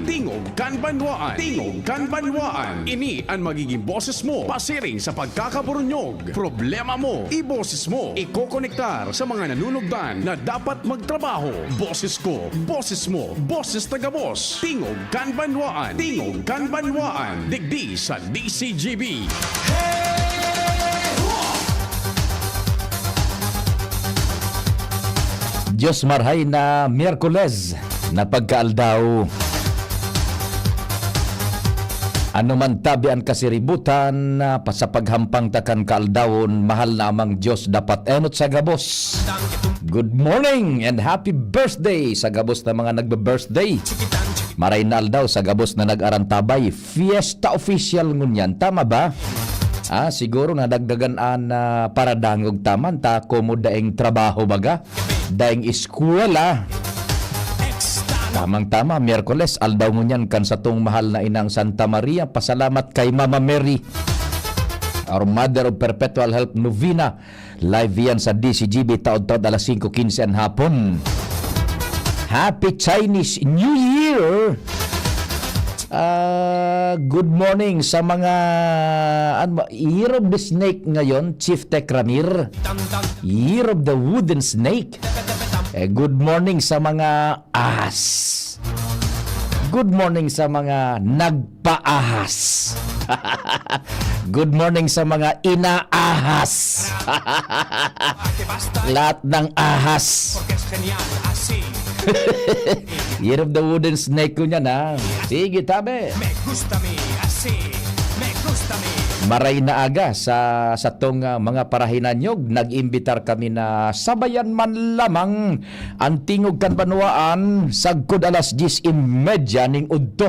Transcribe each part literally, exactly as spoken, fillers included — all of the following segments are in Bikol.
Tingog kan Banwaan. Tingog kan Banwaan. Ini an magiging boses mo pasiring sa pagkakaburunyog. Problema mo, iboses mo. Ikokonektar sa mga nanunugdan na dapat magtrabaho. Boses ko, boses mo, boses na gabos. Tingog kan Banwaan. Tingog kan Banwaan. Digdi sa D C G B. Diyos marhay na Miyerkules na pagkaaldaw. Ano man tabi an kasiributan, ah, pa-, sa paghampang ta kan kaaldawon, mahal na Amang Diyos, dapat enot sa gabos. Good morning and happy birthday sa gabos na mga nagbe-birthday. Maray na aldaw sa gabos na nag-arantabay. Fiesta official ngunyan, tama ba? Ah, siguro nadagdagan an, ah, paradangog ta man ta, komo daing trabaho baga, daing eskwela. Tamang-tama, Miyerkules, aldaw ngunyan kan satong mahal na inang Santa Maria. Pasalamat kay Mama Mary, our Mother of Perpetual Help Novena. Live yan sa D C G B, taod-taod alas singko quince an hapon. Happy Chinese New Year! Ah, good morning sa mga, ano ba, Year of the Snake ngayon, Chief Tech Ramir. Year of the Wooden Snake. Eh, good morning sa mga ahas. Good morning sa mga nagpaahas. Good morning sa mga inaahas. Lahat ng ahas. Year of the Wooden Snake ngunyan, ha? Sige, tabi. Maray na aga sa satong, ah, mga parahinanyog. Nag-imbitar kami na sabayan man lamang an Tingog kan Banwaan sagkod alas dyes y medya ning udto.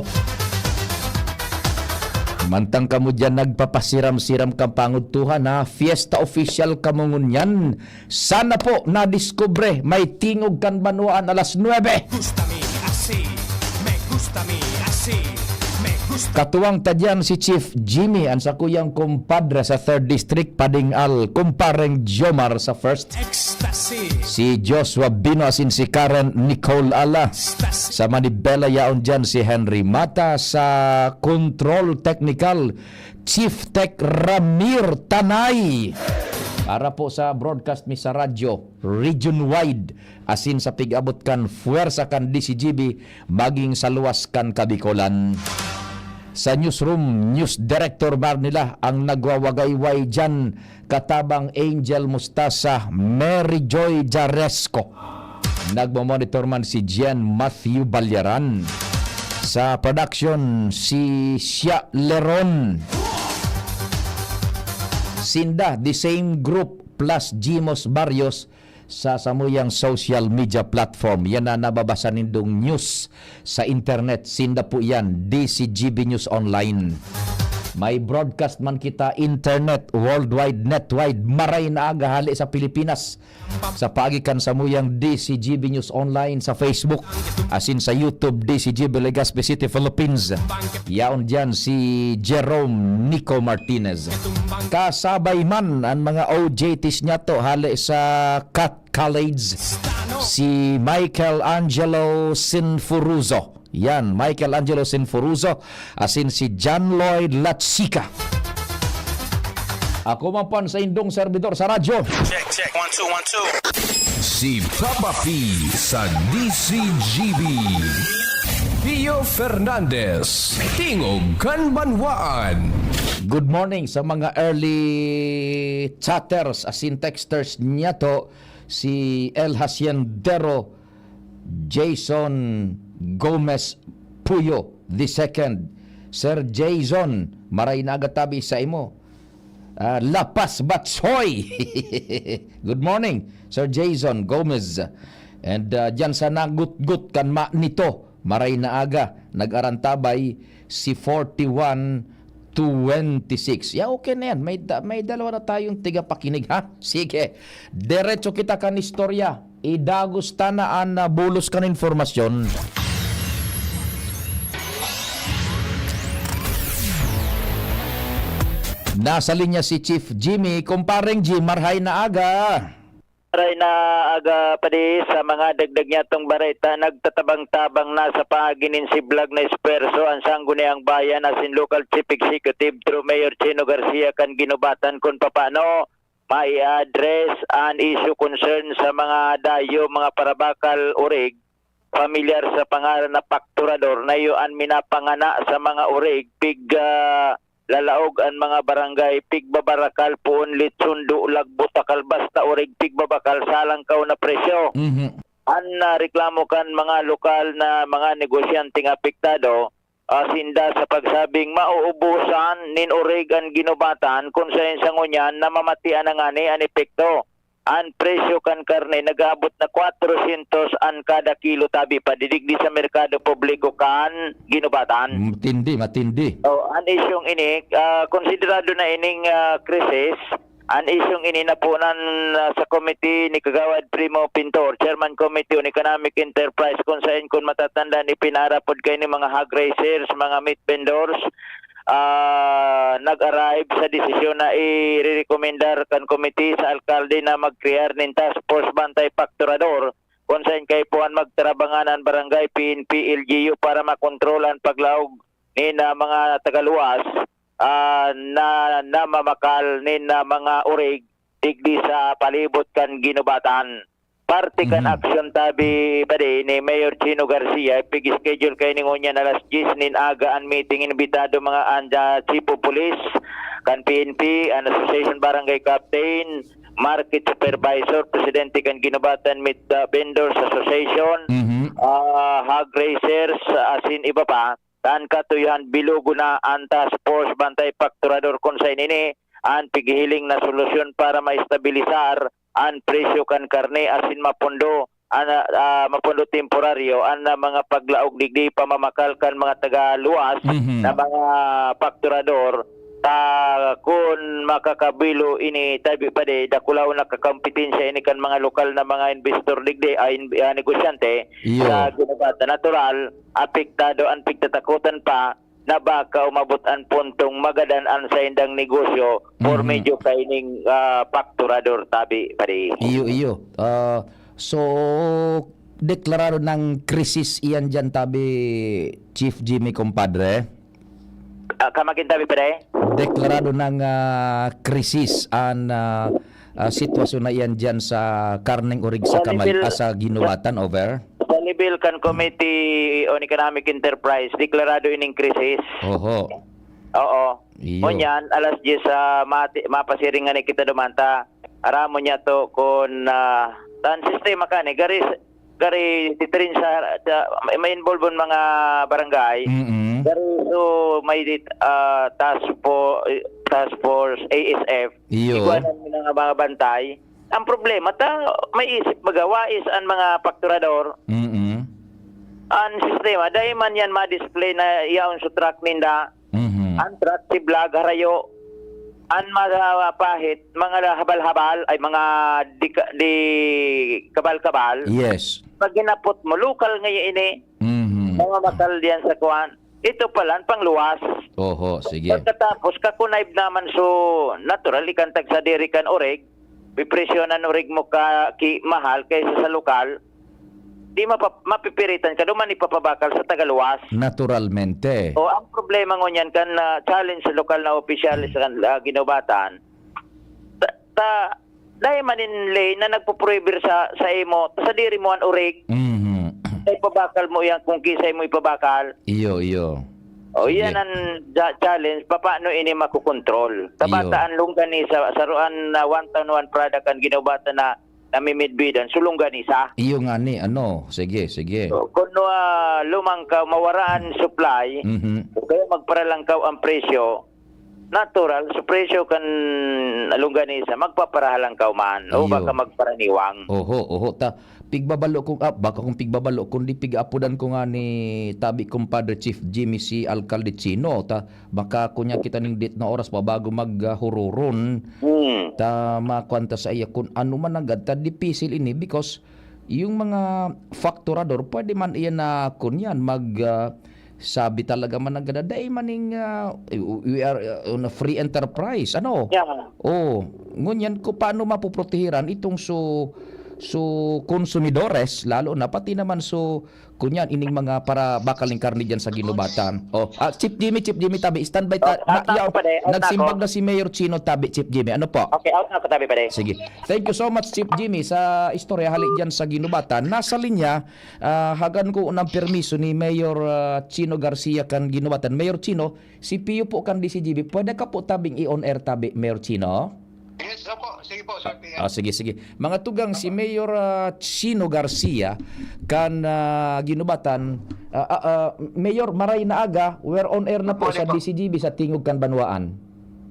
Mantang kamo diyan nagpapasiram-siram kan pangudtuhan, ha, fiesta official kamo ngunyan. Sana po nadiskubre may Tingog kan Banwaan alas nuebe. Gusta mi así, me gusta mi así, me gusta. Katuwang ta diyan si Chief Jimmy, an sakuyang kumpadre sa Third District, Pading Al, kumpareng Jomar sa First. Ecstasy. Si Joshua Bino asin si Karen Nicole Ala. Ecstasy. Sa Manibela, yaon diyan si Henry Mata. Sa Control Technical, Chief Tech Ramir Tanay. Para po sa broadcast mi sa radyo, region wide, asin sa pig-abot kan fuwersa kan D C G B, maging sa luwas kan Kabikolan. Sa newsroom, News Director Bar nila ang nagwawagayway diyan, katabang Angel Mustasa, Mary Joy Jaresco. Nagmamonitor man si Gian Matthew Balyaran. Sa production, si Sia Leron. Sinda, the same group plus Jimos Barrios sa samuyang social media platform. Yan na nababasa nindong news sa internet. Sinda po yan, D C G B News Online. May broadcast man kita internet, worldwide, netwide, maray na aga hali sa Pilipinas. Sa paagi kan samuyang D C G B News Online sa Facebook, asin sa YouTube, D C G B Legazpi City, Philippines. Yaon diyan si Jerome Nico Martinez. Kasabay man an mga O J Ts niyato hali sa Cat College, si Michael Angelo Sinfuruzo. Yan, Michael Angelo Sinfuruzo, asin si John Lloyd Lachica. Ako man po an saindong serbidor sa radyo. Check, check. One, two, one, two. Si Papa P sa D C G B. Pio Fernandez, Tingog kan Banwaan. Good morning sa mga early chatters asin texters niyato, si El Haciendero, Jason Gomez Puyo the second. Sir Jason, maray na aga tabi sa imo. Ah, La Paz, Batsoy. Good morning, Sir Jason Gomez. And, ah, diyan sa nagutgot kan ma nito, maray na aga, nag-arantabay si forty-one twenty-six. Ya, okay na yan. May da-, may dalawa na tayong tigapakinig, ha? Sige. Diretso kita kan istorya. Idagos ta na an, ah, bulos kan informasyon. Nasa linya si Chief Jimmy. Kumpareng Jim, marhay na aga. Maray na aga pa di sa mga dagdag niyatong bareta, nagtatabang-tabang na sa pagininsiblag na esfuerso ang Sangguniang Bayan asin Local Chief Executive through Mayor Chino Garcia kan ginubatan kun papano mai-address an issue concern sa mga dayo, mga parabakal, urig pamilyar sa pangaran na Pakturador, na iyo an minapangana sa mga urig, pig, ah, lalaog an mga barangay, pigbabarakal, puon, litson, dulag, butakal, basta urig, pigbabakal, sa langkaw na presyo. Mhm. An, ah, reklamo kan mga lokal na mga negosyanteng apektado, ah, sinda sa pagsabing mauubusan nin urig an ginubatan, kun saen sa ngunyan namamatian na ngani an epekto. An presyo kan karne nag-aabot na kwatrosyentos an kada kilo tabi pa digdi sa merkado publiko kan ginubatan. Matindi, matindi. Oh, an isyung ini, ah, konsiderado na ining, ah, krisis. An isyung ini napunan, ah, sa komite ni Kagawad Primo Pintor, Chairman Committee on Economic Enterprise, kun saen, kun matatandaan, ipinaarapod kaini mga hog raisers, mga meat vendors, ah, nag-arrive sa desisyon na irerekomendar kan komite sa alkalde na mag-crear nin task force bantay pakturador, kun saen kaipuhan magtarabangan an barangay, P N P, L G U para makontrol an paglaog nin, ah, mga tagaluwas, ah, na namamakal nin, ah, mga urig digdi sa palibot kan ginubatan. Parte kan Mhm. aksyon tabi pa di ni Mayor Chino Garcia, pig-schedule kaini ngunyan alas dyes nin aga an meeting, imbitado mga anda Chief of Police kan P N P, an Association Barangay Captain, Market Supervisor, Presidente kan Ginubatan Meat, ah, Vendors Association, Mhm. ah, hog raisers, asin iba pa. Kan katuyohan, bilugo na an task force bantay pakturador kun saen ini an pighihiling na solusyon para maestabilisar an presyo kan karne asin mapundo an, ah, mapundo temporaryo an, ah, mga paglaog digdi pamamakal kan mga tagaluwas Mhm. na mga pakturador. Ta kun makakabilo ini, tabi pa di, dakulaw na kakompetensya ini kan mga lokal na mga investor digdi, ah, in-, ah, negosyante Iyo. sa ginagata. Natural, apektado an pigtatakotan pa na baka umabot an puntong magadan an saindang negosyo por Mhm. medyo kaining, ah, pakturador tabi, pare. Iyo, iyo. Ah, so, deklarado ng krisis iyan diyan tabi, Chief Jimmy, kumpadre? Ah, kamakin tabi, pare? Deklarado ng, ah, krisis an, ah, ah, sitwasyon na iyan diyan sa karneng urig sa Sa Kamal-, level ah, sa Ginubatan, over? Sa level kan Committee on Economic Enterprise, deklarado ining krisis. Oho. Oo. Iyo. Ngunyan, alas dyes sa mati-, mapasiring ngani kita duman ta. Aramon niya to kun, ah, tan sistema kani, gari, gari titirin sa, sa, may, may involved mga barangay. Mm-mm. Gari, so, may dit-, ah, task fo-, task force, A S F. Iyo. Igwanan mo na nga mga bantay. Ang problema, ta, may isip magawais an mga pakturador. Mm-mm. An sistema, dai man yan ma-display na yaon sa truck ninda. Mhm. An truck, si vlog, harayo. An mapahit, mga habal-habal, ay mga di ka-, di kabal-kabal. Yes. Pag hinapot mo, lokal ngayon ini. Mhm. Mga makal diyan sa kuwan. Ito pala, ang pangluwas. Oho, sige. Pagkatapos, kakunayb naman, so, natural, ikan tagsadiri kan oreg, pipresyonan oreg mo ka, ki, mahal kaysa sa lokal, di mapa-, mapipiritan ka duman ipapabakal sa tagaluwas. Naturalmente. O, ang problema ngunyan kan, ah, challenge sa lokal na opisyales sa kan-, ah, ginubatan, ta, ta, dai man in ley na nagpo-prohibir sa, sa imo, ta sadiri mo an urig. Mhm. Kay pabakal mo yan kung kisay mo ipabakal. Iyo, iyo. O, Sige. Yan ang ja-, challenge. Papaano ini makokontrol? Iyo. Tabata ang longganisa, saruan na one town, one product ang ginubatan na namimidbidan. So, longganisa. Iyo nga ni, ano, sige, sige. So, kung, ah, lumangkaw, mawaraan supply, Mhm. o kaya magparalangkaw ang presyo, natural, sa presyo kan longganisa, magpaparahalangkaw man, o Iyo. baka magparaniwang. Oho, oho, ta, pigbabalo kong, ah, baka kung pigbabalo, kundi pig-apodan ko nga ni tabi, Compadre Chief Jimmy, si Alkalde Chino, ta, baka kunya kita ning dit na oras pa bago mag, ah, hururon. Hmm. Ta, makuan ta sa iya kun ano man nanggad ta, dipisil ini because yung mga fakturador, pwede man iyan na kunyan, mag, ah, Sabi talaga man nanggada, dai maning, ah, we are, uh, on a free enterprise, ano? Yeah. Oh, ngunyan ko paano mapoprotehiran itong su su konsumidores, lalo na pati naman su kunyan ining mga para bakal ning karne diyan sa ginubatan. Oh, ah, Chief Jimmy, Chief Jimmy tabi, standby ta. Oh, out na ako, pare. Out na Nagsimbag ako. Na si Mayor Chino tabi, Chief Jimmy. Ano po? Okay, out na ako tabi, pare. Sige. Thank you so much, Chief Jimmy, sa istorya hali diyan sa ginubatan. Nasa linya, ah, hagan ko unang permiso ni Mayor, ah, Chino Garcia kan ginubatan. Mayor Chino, si Pio po kan D C G B. Pwede ka po tabing i-on air tabi, Mayor Chino? Yes, opo. Sige po, Sir Pio. Ah, sige, sige. Mga tugang, si Mayor, ah, Chino Garcia kan, ah, ginubatan. Ah, ah, ah, Mayor, maray na aga, we're on air na po Good sa morning po. D C G B sa Tingog kan Banwaan.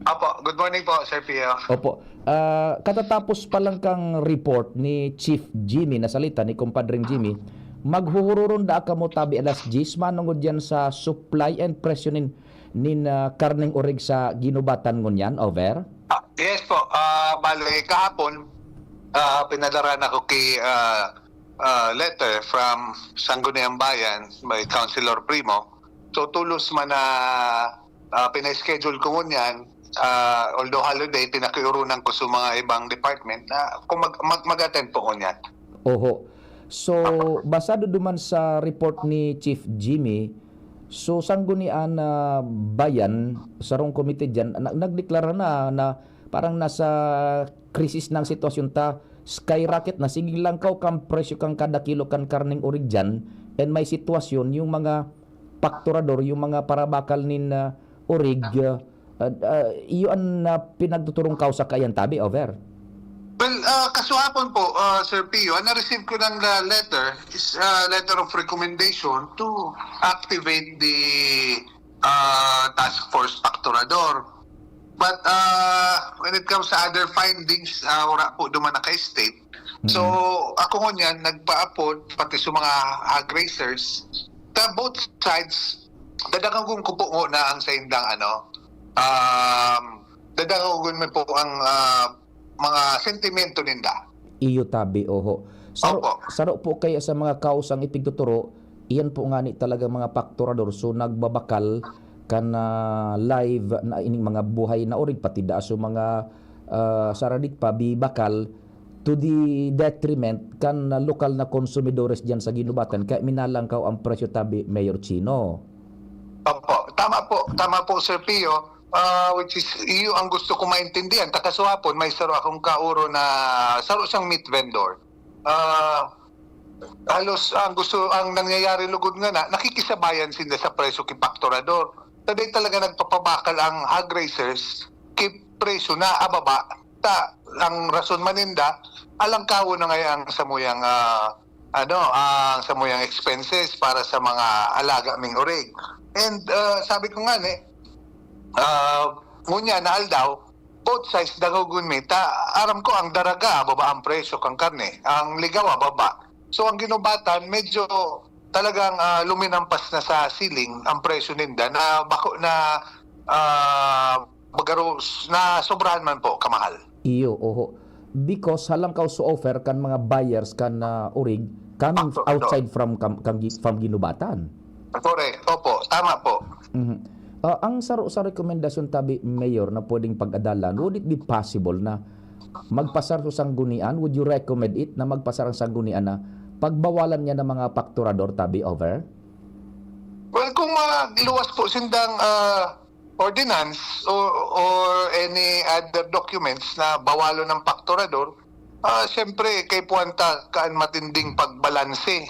Opo, good morning po, Sir Pio. Opo. Ah, katatapos pa lang kang report ni Chief Jimmy, nasalita ni Kumpadring Jimmy, maghuhururon da kamo tabi alas diyes manongod yan sa supply and presyo nin, nin, ah, karneng orig sa ginubatan ngunyan, over? Ah, yes po. Ah, bale, kahapon, ah, pinadara na ko ki, ah, ah, letter from Sangguniang Bayan, may Councilor Primo. So, tulos man na, ah, pina-schedule ko ngunyan, ah, although holiday, pinakiurunan ko sa mga ibang department na kung mag, mag, mag-attend po ngunyan. Oho. So, basado duman sa report ni Chief Jimmy, so, Sanggunian na Bayan, sarong komite diyan, na, nagdeklara na, na parang nasa krisis na ang sitwasyon ta, skyrocket na, sige langkaw kan presyo kan kada kilo kan karneng orig diyan, and may sitwasyon yung mga pakturador, yung mga parabakal nin, ah, orig, ah, ah, ah, iyo an, ah, pinagtuturong kausa kaiyan tabi, over. Well, ah, kasuhapon po, ah, Sir Pio, ang na-receive ko ng, ah, letter is, ah, letter of recommendation to activate the, ah, task force Pacturador. But, ah, when it comes sa other findings, ah, wala po duman naka-state. So, ako ngunyan, nagpaapod, pati sa mga hog raisers, ta both sides, dadangog ko po na ang saindang, ano, um, dadangog mo po ang, ah, mga sentimento ninda. Iyo tabi, oho. Saro, Opo. Saro po kaya sa mga kausang ipigtuturo, iyan po ngani talaga mga pakturador. So, nagbabakal kan, ah, live na ining mga buhay na orig, pati daa so mga, ah, saradit pa, bibakal to the detriment kan, ah, lokal na konsumidores diyan sa ginubatan. Kaya minalangkaw ang presyo tabi, Mayor Chino. Opo, tama po, tama po, Sir Pio. Ah, which is, iyo ang gusto ko maintindihan. Takasuhapon, may saro akong kauro na saro siyang meat vendor. Ah, halos ang gusto, ang nangyayari lugod nga na, nakikisabayan sinda sa presyo ki Pacturador. Taday talaga nagpapabakal ang hog raisers ki presyo na ababa. Ta, ang rason maninda, alangkawon na ngayon ang samuyang, ah, ano, ang samuyang expenses para sa mga alaga ming orig. And, ah, sabi ko nga ni, ah, ngunya na aldaw, both sides dangogon mi. Ta, aram ko ang daraga, baba ang presyo kang karne. Ang ligawa, baba. So, ang ginubatan, medyo talagang, ah, luminampas na sa ceiling ang presyo ninda na bako na, ah, bagaro, na sobrahan man po kamahal. Iyo, oho. Because halangkaw so offer kan mga buyers kan, ah, orig coming Opo, outside from kam- kang gi- from ginubatan. Correct. Opo, tama po. Mhm. Ah, ang saro sa rekomendasyon tabi, Mayor, na pwedeng pag-adalan, would it be possible na magpasar sa sanggunian? Would you recommend it na magpasar ang sanggunian na pagbawalan niya ng mga pakturador tabi, over? Well, kung magluwas po sindang, ah, ordinance or, or any other documents na bawalon ng pakturador, ah, siyempre, kay puwanta kaan matinding pagbalanse.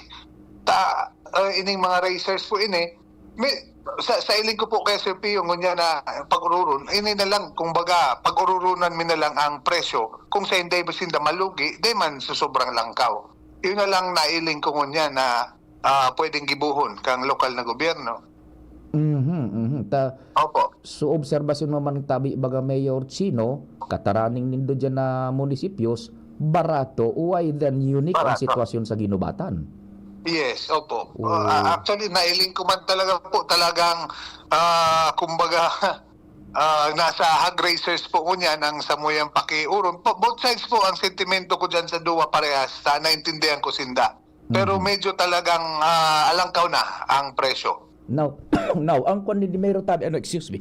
Ta, ah, ining mga raisers po ini, may, sa, sa iling ko po kay Sir Pio, ngunya na pag-ururon, ini na lang, kumbaga, pag-ururunan mi na lang ang presyo. Kung sa hindi ba sinda malugi, di man susobrang langkaw. Yun na lang nailing ko ngunya na, ah, pwedeng gibuhon kang lokal na gobyerno. Mhm, mhm. Ta, Opo. so, obserbasyon mo man tabi, baga, Mayor Chino, kataraning nindo dyan na munisipyos, barato. Why then unique ang Barato. Sitwasyon sa ginubatan? Yes, opo. Oo. Ah, actually, nailing ko man talaga po talagang, ah, kumbaga, ah, nasa hog raisers po ngunyan ang samuyang pakiuron. Po, both sides po ang sentimento ko dyan sa duwa parehas, sa naintindihan ko sinda. Pero Mhm. Medyo talagang, ah, alangkaw na ang presyo. Now, now, ang kwan ni Mayor tabi, ano, excuse me.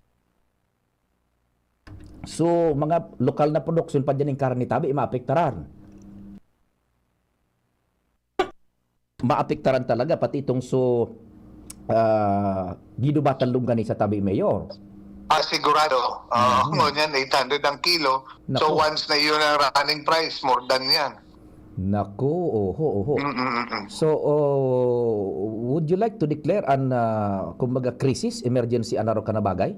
So, mga lokal na production pa dyan ng karne tabi, maapektaran. Maapektaran talaga, pati itong so, ah, Guinobatan Longganisa tabi, Mayor. Ah, sigurado. Oo, Mhm. ngunyan, eight hundred ang kilo. So, Naku. Once na yun ang running price, more than yan. Naku, oho, oho. Mm-mm-mm. So, oh, would you like to declare an, ah, kumbaga, crisis, emergency, an arog ka na bagay?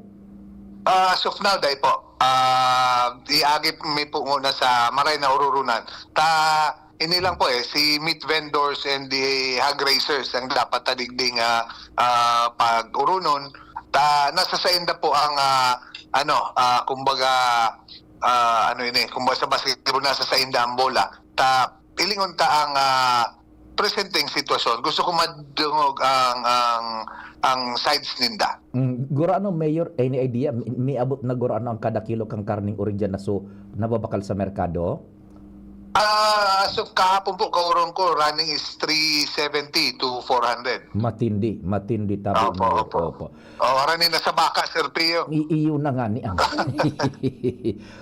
Ah, as of now, dai po. Ah, iagi mi po muna sa maray na ururunan. Ta, ini lang po eh, si meat vendors and the hog raisers ang dapat tadigding ah, ah, pag-urunon. Ta, nasa sainda po ang, ah, ano, ah, kumbaga, ah, ano ini, kumbaga sa basketball, nasa sainda ang bola. Ta, pilingon ta ang ah, presenteng sitwasyon. Gusto ko madungog ang, ang, ang sides ninda. Mm, gurano, Mayor, any idea? Mi-, miabot na gurano ang kada kilo kang karneng origin na so nababakal sa merkado? Ah, as of kahapon po, kaurong ko, running is three seventy to four hundred. Matindi, matindi tabi, Opo, Mayor. Opo. Opo. Oh, running na sa baka, Sir Pio. I-, iyo na nga ni ang.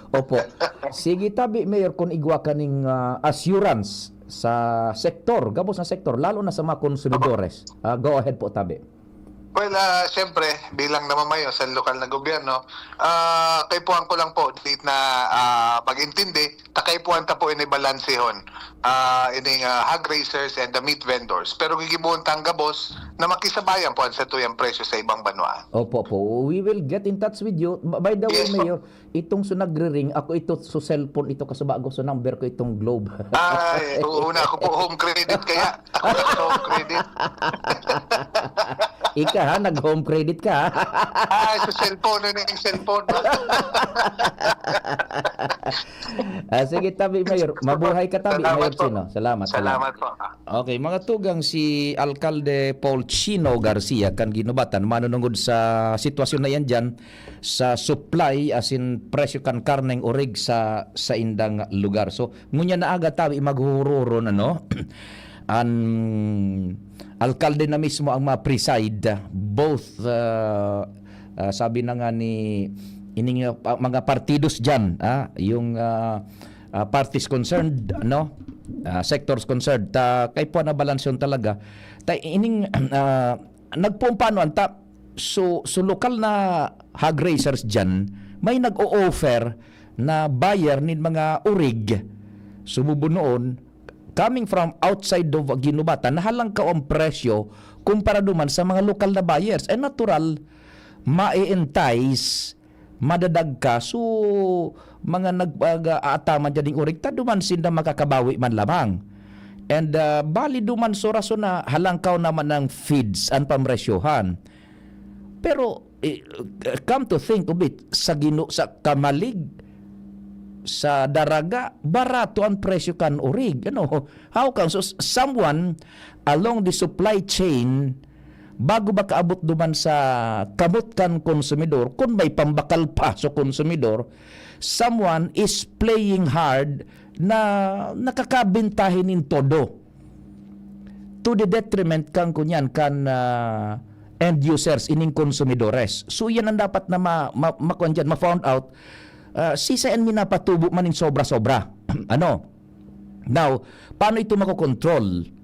Opo. Sige, tabi, Mayor, kung igwa ka ning, ah, assurance sa sektor, gabos na sektor, lalo na sa mga konsumidores. Ah, go ahead po, tabi. Well, ah, siyempre, bilang namamayo sa lokal na gobyerno, ah, kaipuhan ko lang po, dili na ah, pag-intindi, ta kaipuhan ta po ini balansehon. Ah, ining ah, hog raisers and the meat vendors. Pero gigibohon tang gabos na makisabayan po ang satuyang presyo sa ibang banwaan. Opo po. We will get in touch with you. B-, by the way, Yes po. Mayor, itong so nagre-ring, ako ito so cellphone, ito kasubago so number ko itong Globe. Ay, oo na ako po, home credit kaya. Ako na sa home credit. Ika ha, nag-home credit ka ha. Ay, sa cellphone na yung cellphone. Ah, sige, tabi, Mayor. Mabuhay ka, tabi, Salamat Mayor po. Chino. Salamat, salamat. Salamat po. Okay, mga tugang, si Alkalde Paul Chino Garcia kan Guinobatan, manunungod sa sitwasyon na yan dyan, sa supply, as in presyo kan karneng orig sa, sa indang lugar. So, ngunyan na aga tabi maghuhururon, ano, an alkalde na mismo ang ma-preside, both, ah, ah, sabi na nga ni ining, ah, pa-, mga partidos dyan, ah, yung, ah, ah, parties concerned, no? Ah, sectors concerned, ta kay puwan na balansyon talaga. Ta ining, ah, nagpumpano an ta, so, so lokal na hog raisers dyan, may nag-o-offer na buyer nin mga urig, sumubo noon, coming from outside of Guinobatan, na halangkaw ang presyo kumpara duman sa mga lokal na buyers. Eh, natural, ma-entice, madadagka, so, mga nag-, nag-aataman dyan ng urig, ta duman sinda makakabawi man lamang. And, ah, bali duman so rason na halangkaw naman ang feeds, ang pamresyohan. Pero, eh, come to think of it, sa ginu-, sa kamalig, sa daraga, barato ang presyo kan urig. Ano? How come? So, s-, someone along the supply chain, bago ba kaabot duman sa kamot kan konsumidor, kun may pambakal pa sa konsumidor, someone is playing hard na nakakabentahin nin todo to the detriment kan kunyan, kan, ah, end users, ining konsumidores. So, yan ang dapat na ma-, ma-, makuan dyan, ma-found out. Ah, si saan minapatubo man in sobra-sobra? Ano? Now, paano ito makokontrol?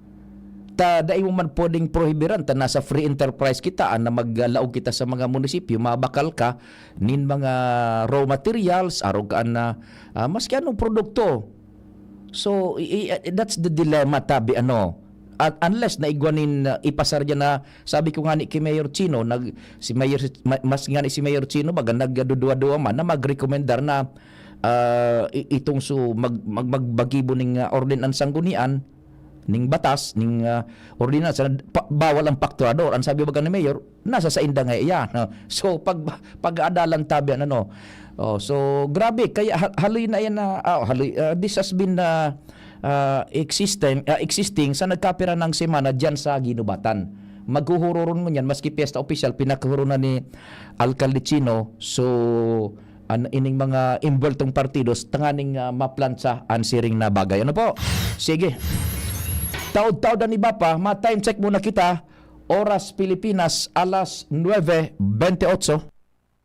Ta, dai mo man pwedeng prohibiran, ta nasa free enterprise kita, na maglaog kita sa mga munisipyo, mabakal ka nin mga raw materials, arog ka na, ah, maski anong produkto. So, i-, i-, that's the dilemma, tabi, ano. At unless na igwa nin, ah, ipasar dyan na, sabi ko nga ni kay Mayor Chino, nag, si Mayor, ma-, mas nga ni si Mayor Chino, baga nagduduwa-duwa man na magrekomendar na, ah, i-, itong su-, mag-, mag-, magbagibo ning, ah, ordinance sanggunian, ning batas, ning, ah, ordinansa, pa-, bawal ang pakturador. Ang sabi baga ni Mayor, nasa sainda nga iyan, no? So, pag, pag-aadalan tabi, ano, no? Oh, so, grabe, kaya ha-, haloy na yan na, ah, haloy, ah, this has been, ah, ah, existing, ah, existing sa nagkapira ng semana dyan sa Guinobatan. Maghuhuroron mo niyan, maski piyesta opisyal, pinakuhuron na ni Alkalde Chino. So, an-, ining mga imbuweltong partidos, tanganing, ah, maplantsa an siring na bagay. Ano po? Sige. Taod-taod an iba pa, ma-time check muna kita. Oras Pilipinas, alas nuebe bentiocho.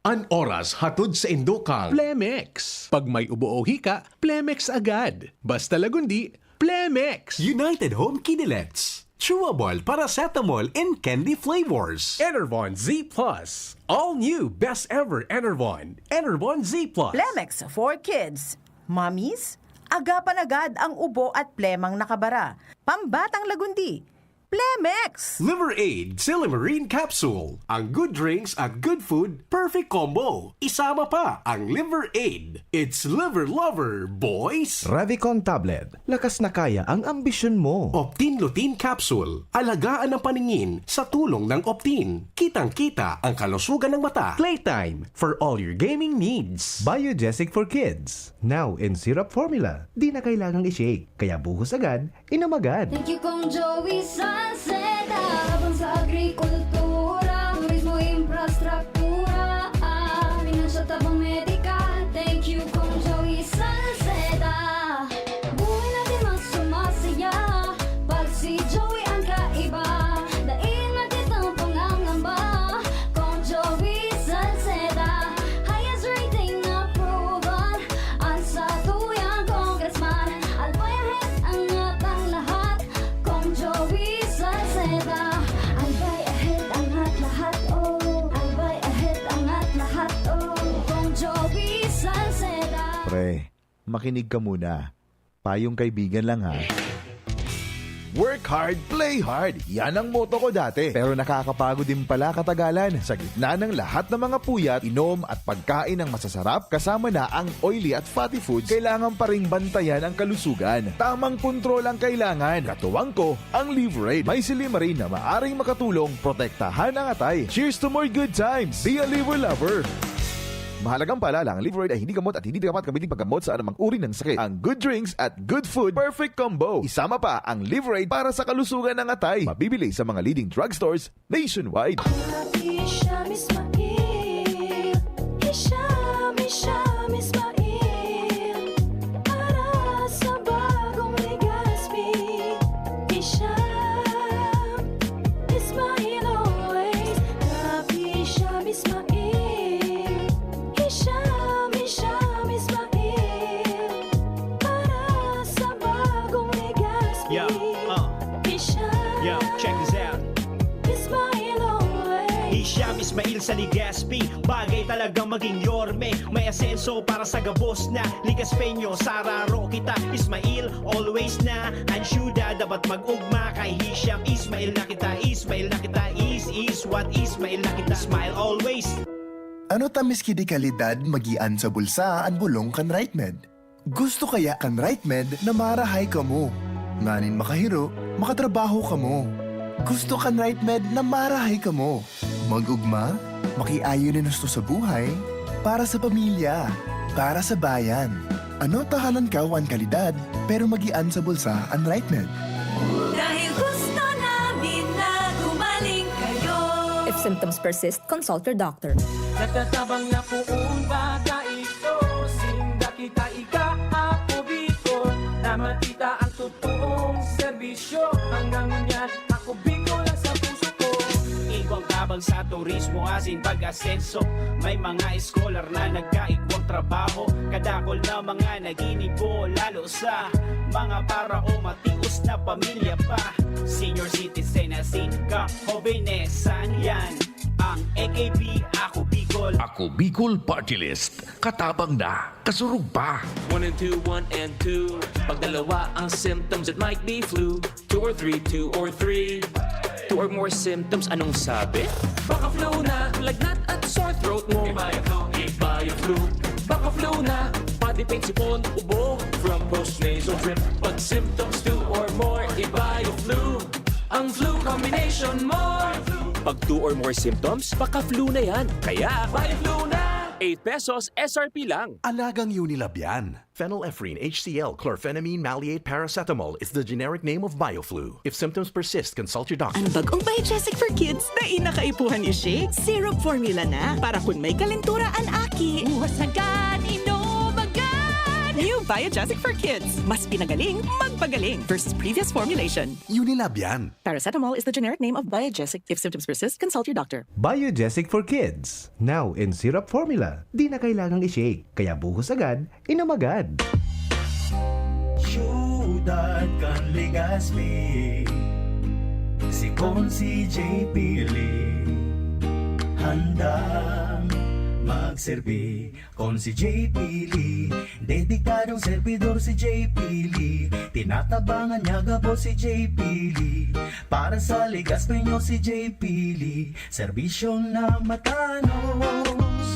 An oras hatod sa indo kan Plemex. Pag may ubo o hika, Plemex agad. Basta Lagundi, Plemex! United Home Kinilets. Chewable paracetamol in candy flavors. Enervon Z plus. All new best ever Enervon. Enervon Z plus. Plemex for kids. Mommies, agapan agad ang ubo at plemang nakabara. Pambatang Lagundi. Plemex! Liver Aid Silimarine Capsule. Ang good drinks at good food, perfect combo. Isama pa ang Liver Aid. It's Liver Lover, boys! Revicon Tablet. Lakas na kaya ang ambisyon mo. Optin Lutein Capsule. Alagaan ang paningin sa tulong ng Optin. Kitang-kita ang kalusugan ng mata. Playtime for all your gaming needs. Biogesic for Kids. Now in syrup formula. Di na kailangang i-shake. Kaya buhos agad, inom agad. Thank you, Kong Joey Salceda. Tabang sa agrikultura, turismo, infrastruktura, ah, pinansyal, tabang medikal. Thank you, Kong Joey Salceda. Buhay natin mas sumasaya pag si Joey ang kaiba. Dai na kitang pangangamba, Kong Joey Salceda. Highest rating approval, ang satuyang congressman. Albay ahead ang atang lahat, Kong Joey Salceda. Albay ahead ang at lahat, oh. Albay ahead ang at lahat, oh. Kong Joey Salceda. Pre, makinig ka muna. Payong kaibigan lang, ha. Work hard, play hard. Yan ang motto ko dati. Pero nakakapagod din pala katagalan. Sa gitna ng lahat ng mga puyat, inom at pagkain ng masasarap, kasama na ang oily at fatty foods, kailangan pa ring bantayan ang kalusugan. Tamang kontrol ang kailangan. Katuwang ko, ang Liverade. May silymarin na maaring makatulong protektahan ang atay. Cheers to more good times! Be a Liver Lover! Mahalagang paalala, ang Liverade ay hindi gamot at hindi dapat gamitin paggamot sa anumang uri ng sakit. Ang good drinks at good food, perfect combo. Isama pa ang Liverade para sa kalusugan ng atay. Mabibili sa mga leading drugstores nationwide. Hisham Ismail, Hisham, Hisham Ismail, para sa bagong Legazpi. Hisham Ismail always, Rap Hisham Ismail, Hisham, Hisham Ismail, para sa bagong Legazpi. Yeah, uh. Hisham Yo, check this out. Ismail always. Hisham Ismail sa Legazpi. Bagay talagang maging yorme. May asenso para sa gabos na Legazpeño. Sararo kita, Ismail, always na. Ang syudad dapat mag-ugma. Kay Hisham, Ismail na kita, Ismail na kita. Is, is what, Ismail na kita. Smile always. Ano ta miski di kalidad magian sa bulsa an bulong kan RightMed? Gusto kaya kan RightMed na marahay kamo, nganing makahiro, makatrabaho kamo? Gusto kan RightMed na marahay kamo, mag-ugma, makiayon nin husto sa buhay, para sa pamilya, para sa bayan. Ano ta halangkaw an kalidad, pero magian sa bulsa an RightMed? Dahil gusto namin na gumaling kayo. If symptoms persist, consult your doctor. Nagtatabang na poon baga ito. Sinda kita ika, Ako Bicol. Na makita ang totoong serbisyo. Hanggang ngunyan, Ako Bicol ang sa puso ko. Igwang tabang sa turismo asin pag-asenso. May mga scholar na nagkaigwang trabaho. Kadakol na mga naginibo, lalo sa mga para o matios na pamilya pa. Senior citizen asin kahobenesan yan. Ang A K P, Ako Bicol. Ako Bicol Party List. Katabang na, kasurog pa. One and two, one and two. Pag dalawa ang symptoms, it might be flu. Two or three, two or three. Two or more symptoms, anong sabi? Baka flu na, lagnat at sore throat mo. Ibaya flu, ibaya flu. Baka flu na, body pain, sipon, ubo. From post nasal drip, pag symptoms two or more, ibaya flu. Ang flu combination mo. Pag two or more symptoms, baka flu na yan. Kaya, ibaya flu na! Eight pesos S R P lang. Alagang Unilab yan. Phenylephrine H C L, chlorphenamine maleate paracetamol is the generic name of Bioflu. If symptoms persist, consult your doctor. Ang bagong Biogesic for Kids, dai na kaipuhan i-shake. Syrup formula na, para kun may kalentura an aki. Buhos agad, inom agad! New Biogesic for Kids. Mas pinagaling, magpagaling versus previous formulation. Unilab yan. Paracetamol is the generic name of Biogesic. If symptoms persist, consult your doctor. Biogesic for Kids. Now in syrup formula. Di na kailangang i-shake. Kaya buhos agad, inom agad. Siyudad kan Legazpi, si Consi J P Lee, handang magserbi. Consi J P Lee, dedikadong servidor si J P Lee. Tinatabangan niya gabos si J P Lee. Para sa Legazpi nyo si J P Lee, serbisyong na matanos.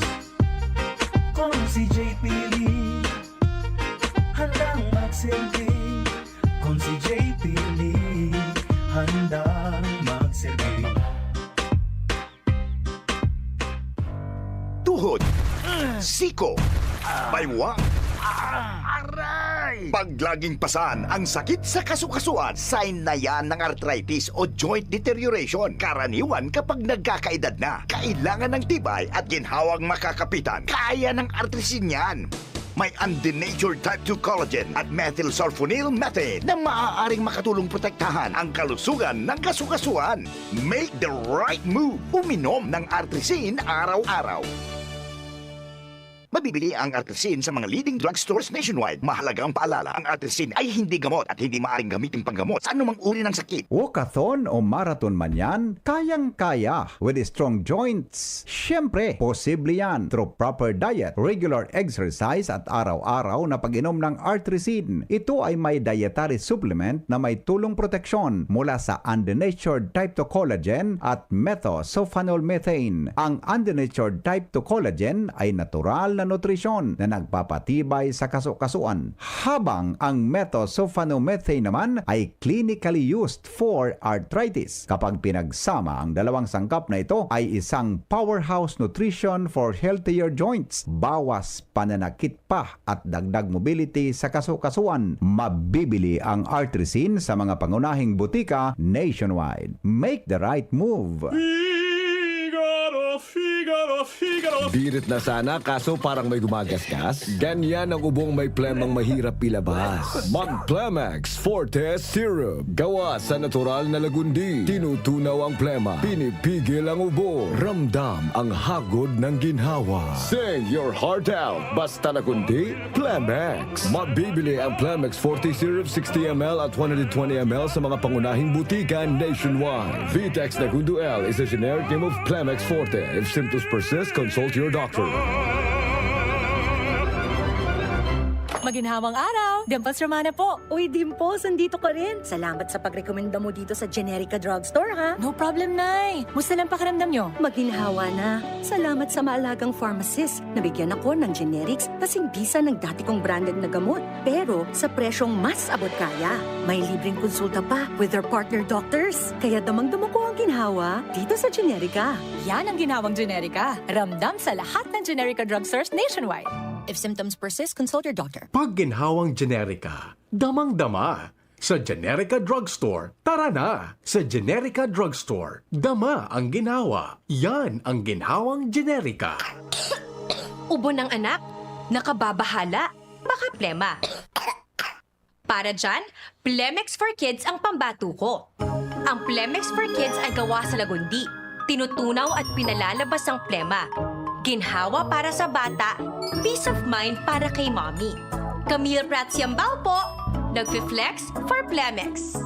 Consi J P Lee, handang magserbi. Consi J P Lee, handang magserbi. Tuhod, siko, baywang, aray! Pag laging pasan ang sakit sa kasukasuan, sign na yan ng arthritis o joint deterioration. Karaniwan kapag nagkakaedad na, kailangan ng tibay at ginhawang makakapitan. Kaya ng Artrisin yan! May undenatured type two collagen at methylsulfonyl methane na maaaring makatulong protektahan ang kalusugan ng kasukasuan. Make the right move! Uminom ng Artrisin araw-araw. Mabibili ang Artrisin sa mga leading drugstores nationwide. Mahalagang paalala, ang Artrisin ay hindi gamot at hindi maaaring gamitin panggamot sa anumang uri ng sakit. Walkathon o marathon man yan, kayang-kaya with strong joints. Siyempre, posible yan through proper diet, regular exercise at araw-araw na pag-inom ng Artrisin. Ito ay may dietary supplement na may tulong proteksyon mula sa undenatured type two collagen at methylsulfonyl methane. Ang undenatured type two collagen ay natural na nutrisyon na nagpapatibay sa kasukasuan, habang ang methylsulfonyl methane naman ay clinically used for arthritis. Kapag pinagsama, ang dalawang sangkap na ito ay isang powerhouse nutrition for healthier joints. Bawas pananakit pa at dagdag mobility sa kasukasuan. Mabibili ang Artrisin sa mga pangunahing butika nationwide. Make the right move! Figaro, Figaro, Figaro. Birit na sana, kaso parang may gumagasgas. Ganyan ang ubong may plemang mahirap ilabas. Mag Plemex Forte Syrup. Gawa sa natural na lagundi. Tinutunaw ang plema. Pinipigil ang ubo. Ramdam ang hagod ng ginhawa. Sing your heart out. Basta lagundi, Plemex. Mabibili ang Plemex Forte Syrup sixty M L at one hundred twenty M L sa mga pangunahing butika nationwide. Vitex Nagundo L is a generic name of Plemex Forte. If symptoms persist, consult your doctor. Maginhawang araw! Dimples Romana po. Uy, Dimples, andito ka rin. Salamat sa pagrekomenda mo dito sa Generica Drugstore, ha? No problem, Nay. Musta lang pakiramdam nyo? Maginhawa na. Salamat sa maalagang pharmacist. Nabigyan ako ng generics kasing bisa ng dati kong branded na gamot. Pero sa presyong mas abot kaya. May libreng konsulta pa with their partner doctors. Kaya damang-dama ko ang ginhawa dito sa Generica. Yan ang ginhawang Generica. Ramdam sa lahat ng Generica drugstores nationwide. If symptoms persist, consult your doctor. Pag ginhawang Generica, damang-dama. Sa Generica Drugstore, tara na! Sa Generica Drugstore, dama ang ginhawa. Yan ang ginhawang Generica. Ubo ng anak, nakababahala, baka plema. Para dyan, Plemex for Kids ang pambato ko. Ang Plemex for Kids ay gawa sa lagundi, tinutunaw at pinalalabas ang plema. Ginhawa para sa bata, peace of mind para kay mommy. Camille Prats Yambao po, nagfi-flex for Plemex.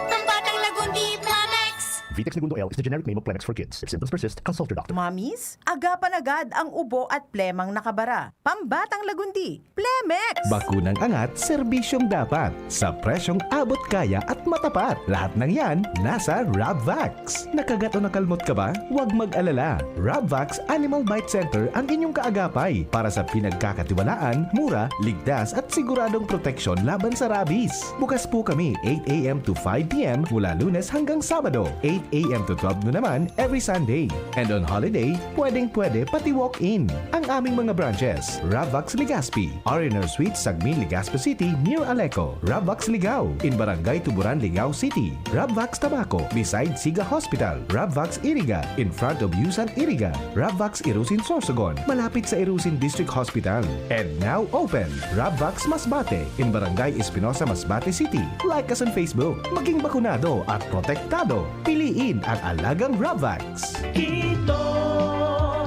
Pambatang lagundi, Plemex! Vitex Negundo L is the generic name of Plemex for kids. If symptoms persist, consult your doctor. Mommies, agapan agad ang ubo at plemang nakabara. Pambatang lagundi, Plemex! Bakunang angat, serbisyong dapat. Sa presyong abot kaya at matapat. Lahat ng yan, nasa Rabvax. Nakagat o nakalmot ka ba? Huwag mag-alala. Rabvax Animal Bite Center ang inyong kaagapay para sa pinagkakatiwalaan, mura, ligtas at siguradong proteksyon laban sa rabies. Bukas po kami eight a.m. to five p.m. mula Lunes hanggang Sabado. Eight A M to twelve noon naman every Sunday. And on holiday, pwedeng-pwede pati walk-in. Ang aming mga branches, Ravvax Legazpi, R and R Suite, Sagmin, Legazpi City, near Aleco, Ravvax Ligao, in Barangay Tuburan, Ligao City, Ravvax Tabaco, beside Siga Hospital, Ravvax Iriga, in front of Yusan Iriga, Ravvax Irusin, Sorsogon, malapit sa Irusin District Hospital. And now open, Ravvax Masbate, in Barangay Espinosa, Masbate City. Like us on Facebook. Maging bakunado at protektado. Piliin ang alagang Ravvax. Kito,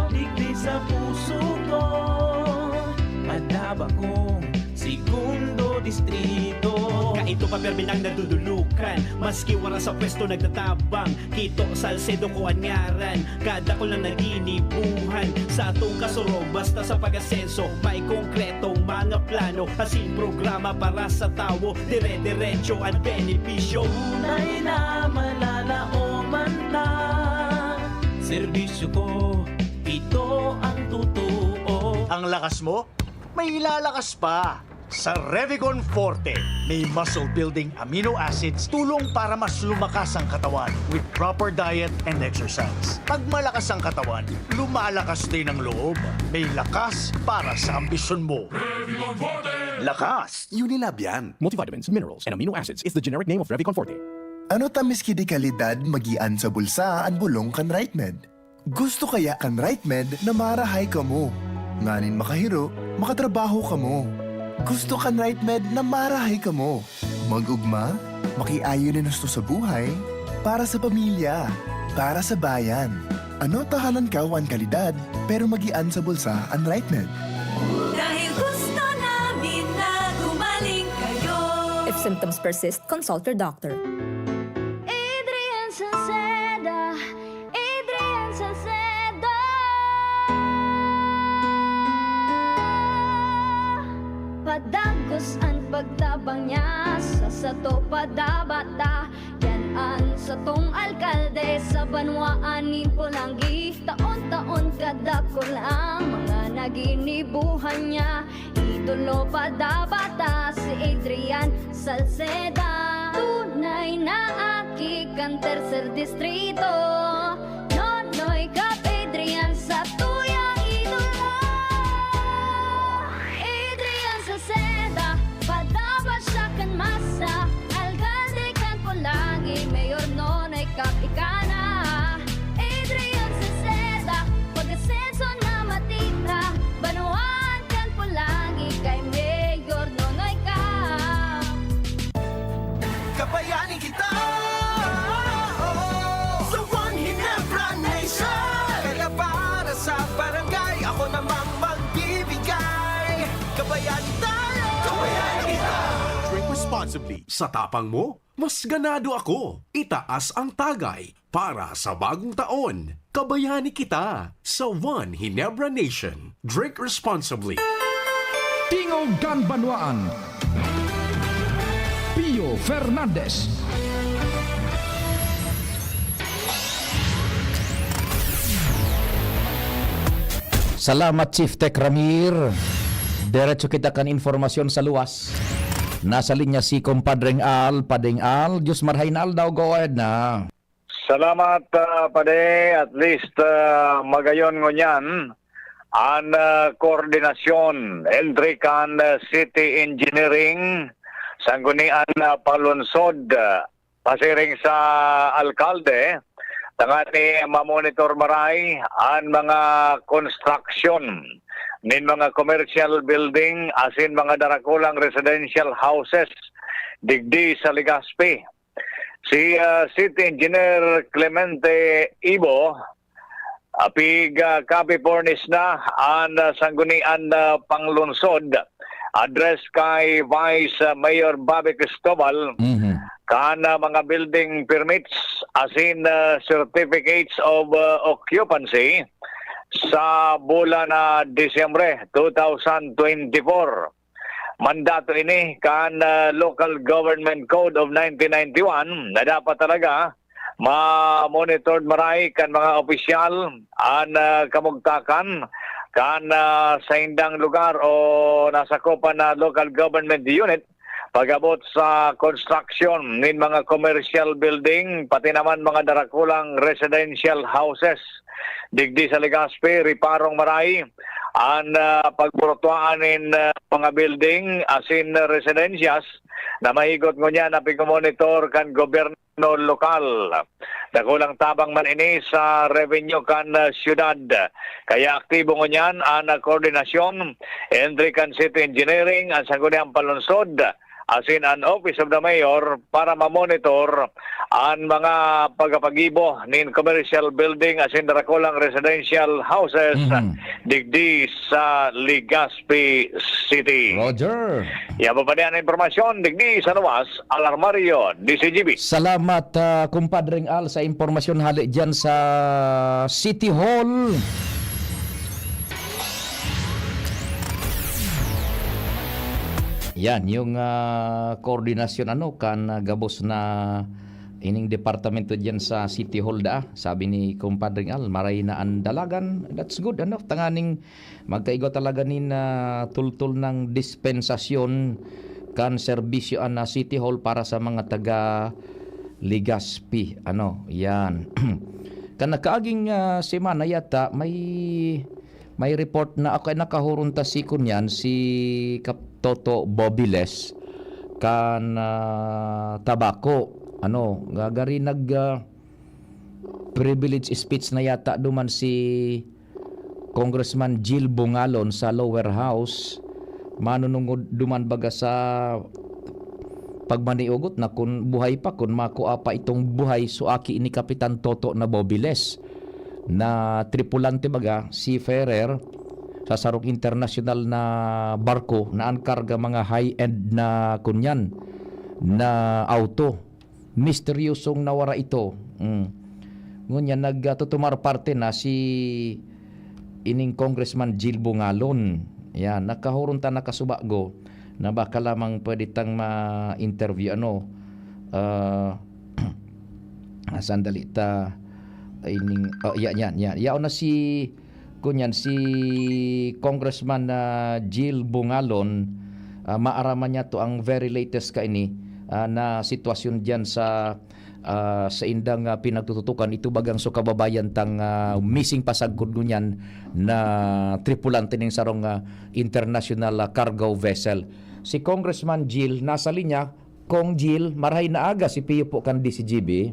digdi sa puso ko, madaba kong segundo distrito. Kaito pa permi nang nadudulukan, maski wala sa pwesto nagtatabang. Kito, Salcedo ko an ngaran, kadakul na naginibuhan. Sa atong kasurog, basta sa pag-asenso, may konkretong mga plano. Asin programa para sa tawo, dire-diretso an benepisyo. Tunay na malalaoman na serbisyo ko, ito ang totoo. Ang lakas mo, may ilalakas pa. Sa Revicon Forte, may muscle building amino acids, tulong para mas lumakas ang katawan with proper diet and exercise. Pag malakas ang katawan, lumalakas din ang loob. May lakas para sa ambisyon mo. Lakas! Unilab yan. Multivitamins, minerals, and amino acids is the generic name of Revicon Forte. Ano ta miski di kalidad magian sa bulsa an bolong kan RightMed? Gusto kaya kan RightMed na marahay kamo, nganing makahiro, makatrabaho kamo? Gusto kan RightMed na marahay kamo, mag-ugma, makiayo nin husto sa buhay, para sa pamilya, para sa bayan. Ano ta halangkaw an kalidad, pero magian sa bulsa an RightMed? Dahil gusto namin na gumaling kayo. If symptoms persist, consult your doctor. Adrian Salceda, Adrian Salceda. Padagos an pagtabang niya sa sato padabata. Yan an satong alkalde sa banwaan nin Polangui. Taon-taon kadakul ang mga naginibuhan niya. Idolo padabata si Adrian Salceda. Tunay na aki kan Tercer Distrito. Nonoy Cap Adrian sa tuyang idolo. Adrian Salceda, padaba siya kan masa. Alkalde kan Polangui, Mayor Nonoy Cap ika na. Adrian Salceda, pag-asenso na matira. Banwaan kan Polangui kay Mayor Nonoy Cap. Kabayani kita, sa One Ginebra Nation. Kaya para sa barangay, ako namang magbibigay. Kabayani tayo, kabayani kita. Drink responsibly. Sa tapang mo, mas ganado ako. Itaas ang tagay para sa bagong taon. Kabayani kita sa One Ginebra Nation. Drink responsibly. Tingog kan Banwaan, Pio Fernandez. Salamat, Chief Tech Ramir. Diretso kita kan informasyon sa luwas. Nasa linya si Compadreng Al. Padeng Al, Diyos marhay na aldaw, go ahead na. Salamat, ah, Pade. At least, ah, magayon ngunyan an, ah, koordinasyon entre kan, ah, City Engineering, Sanggunian, ah, Panglungsod, ah, pasiring sa alkalde, tangani mamonitor maray an mga construction nin mga commercial building asin mga darakulang residential houses digdi sa Legazpi. Si, ah, City Engineer Clemente Ibo, ah, pig, ah, copy furnish na an, ah, Sanggunian na Panglungsod, address kay Vice, ah, Mayor Bobby Cristobal, Mhm. kan, ah, mga building permits asin, ah, certificates of, ah, occupancy sa bulan na Disyembre two thousand twenty-four. Mandato ini kan, ah, Local Government Code of nineteen ninety-one na dapat talaga ma-monitored maray kan mga opisyal an, ah, kamugtakan kan, ah, saindang lugar o nasakopan na local government unit pag-abot sa construction nin mga commercial building, pati naman mga darakulang residential houses digdi sa Legazpi, Riparong Maray, an, ah, pagburutuaan nin, ah, mga building asin residensyas na mahigot ngunyan na pigmomonitor kan gobyerno lokal. Dakulang tabang man ini sa revenue kan, ah, siyudad. Kaya aktibo ngunyan an, ah, koordinasyon entre kan City Engineering, an Sangguniang Palunsod, asin an Office of the Mayor para mamonitor an mga pagkapagibo nin commercial building asin darakulang residential houses Mhm. digdi sa Legazpi City. Roger. Yan po pa diyan ang impormasyon digdi sa luwas, Alarmario, D C G B. Salamat, ah, kumpadreng Al, sa impormasyon hali diyan sa City Hall. Yan, yung, ah, koordinasyon, ano, kan, ah, gabos na ining departamento diyan sa City Hall da. Sabi ni kumpadreng Al, maray na ang dalagan. That's good, ano, tanganing magkaigwa talaga nin, ah, tultol ng dispensasyon kan serbisyo an, ah, City Hall para sa mga taga Legazpi. Ano, yan. Kan nakaaging, ah, semana yata, may, may report na ako ay nakahurunta si kunyan, si Kap Toto Bobiles, kan, ah, Tabaco. Ano, gagari nag, ah, privilege speech na yata duman si Congressman Jill Bungalon sa Lower House. Manunungod duman baga sa pagmaniugot na kun buhay pa, kun makua pa itong buhay, so aki ni Kapitan Toto na Bobiles, na tripulante baga, seafarer, sa sarong internasyonal na barko na an karga mga high-end na kunyan, na auto. Misteryosong nawara ito. Mm. Ngunyan, nagtutumar parte na si ining Congressman Jill Bungalon. Yan, nakahurunta, nakasubago na baka lamang pwede tang ma-interview, ano, ah, sandali, ta, ining, oh, yan, yan, yan. Yaon na si, kunyan, si Congressman, ah, Jill Bungalon, ah, maaraman niya to ang very latest kaini, ah, na sitwasyon diyan sa, ah, sa indang, ah, pinagtututukan. Ito bagang so kababayan tang, ah, missing pasagkod ngunyan na tripulante ning sarong, ah, international, ah, cargo vessel. Si Congressman Jill nasa linya. Cong Jill, marahay na aga, si Pio po kan D C G B.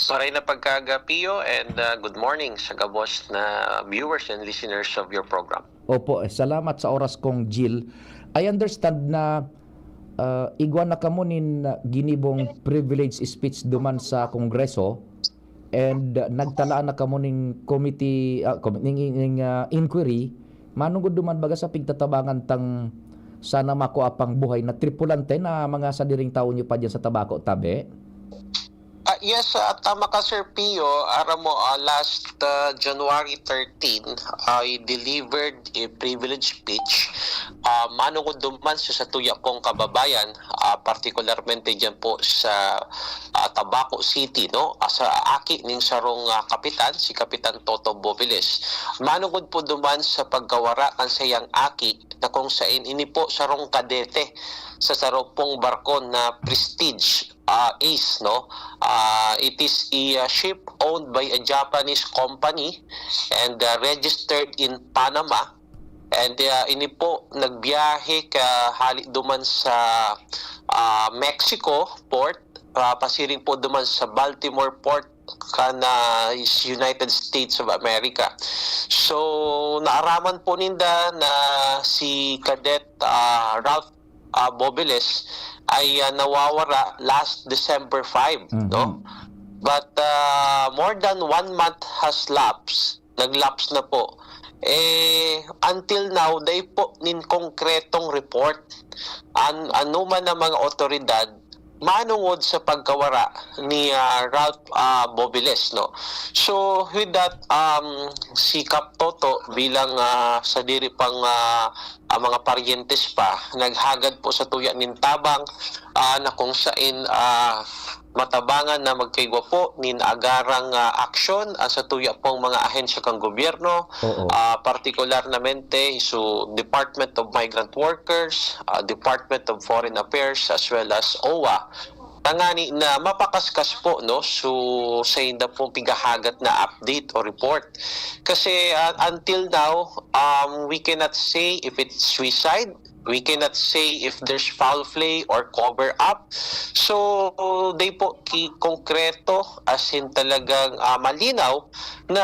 Maray na pagkaaga, Pio, and, ah, good morning sa gabos na viewers and listeners of your program. Opo, eh, salamat sa oras, Cong Jill. I understand na, ah, igwa na kamo nin, ah, ginibong privilege speech duman sa Kongreso, and, ah, nagtalaan na kamo ning committee, ah, com-, ning, ning, ah, inquiry, manungod duman baga sa pigtatabangan tang sana makua pang buhay na tripulante na mga sadiring tawo niyo pa diyan sa Tabaco, tabi? Ah, yes, ah, tama ka, Sir Pio. Aram mo, ah, last, ah, January thirteen, I delivered a privilege speech, ah, manungod duman sa, sa tuya kong kababayan, ah, partikularmente diyan po sa, ah, Tabaco City, no? Ah, sa aki ning sarong, ah, kapitan, si Kapitan Toto Boviles. Manungod po duman sa pagkawara kan sayang aki na kung sain ini po sarong kadete sa sarong pong barko na Prestige, ah, Ace, no? Ah, it is a, ah, ship owned by a Japanese company and, ah, registered in Panama. And, ah, ini po nagbiyahe ka hali duman sa, ah, Mexico port, ah, pasiring po duman sa Baltimore port kan, ah, is United States of America. So, naaraman po ninda na si Cadet, ah, Ralph, ah, Bobiles ay, ah, nawawara last December five, Mhm. no? But, ah, more than one month has lapsed, nag-lapse na po. Eh, until now, dai po nin konkretong report an anoman na mga otoridad manungod sa pagkawara ni, ah, Ralph, ah, Bobiles, no? So, with that, um, si Kap Toto bilang, ah, sadiri pang, ah, ah, mga paryentes pa, naghagad po sa tuya nin tabang, ah, na kung sain, ah, matabangan na magkaigwa po nin agarang, ah, aksyon, ah, sa tuya pong mga ahensya kan gobyerno, Oo. ah, partikularmente su Department of Migrant Workers, ah, Department of Foreign Affairs, as well as OWWA. Tangani na mapakaskas po, no, su sainda pong pigahagat na update o report. Kasi, ah, until now, um, we cannot say if it's suicide, we cannot say if there's foul play or cover up. So, di po ki konkreto, as in talagang, ah, malinaw na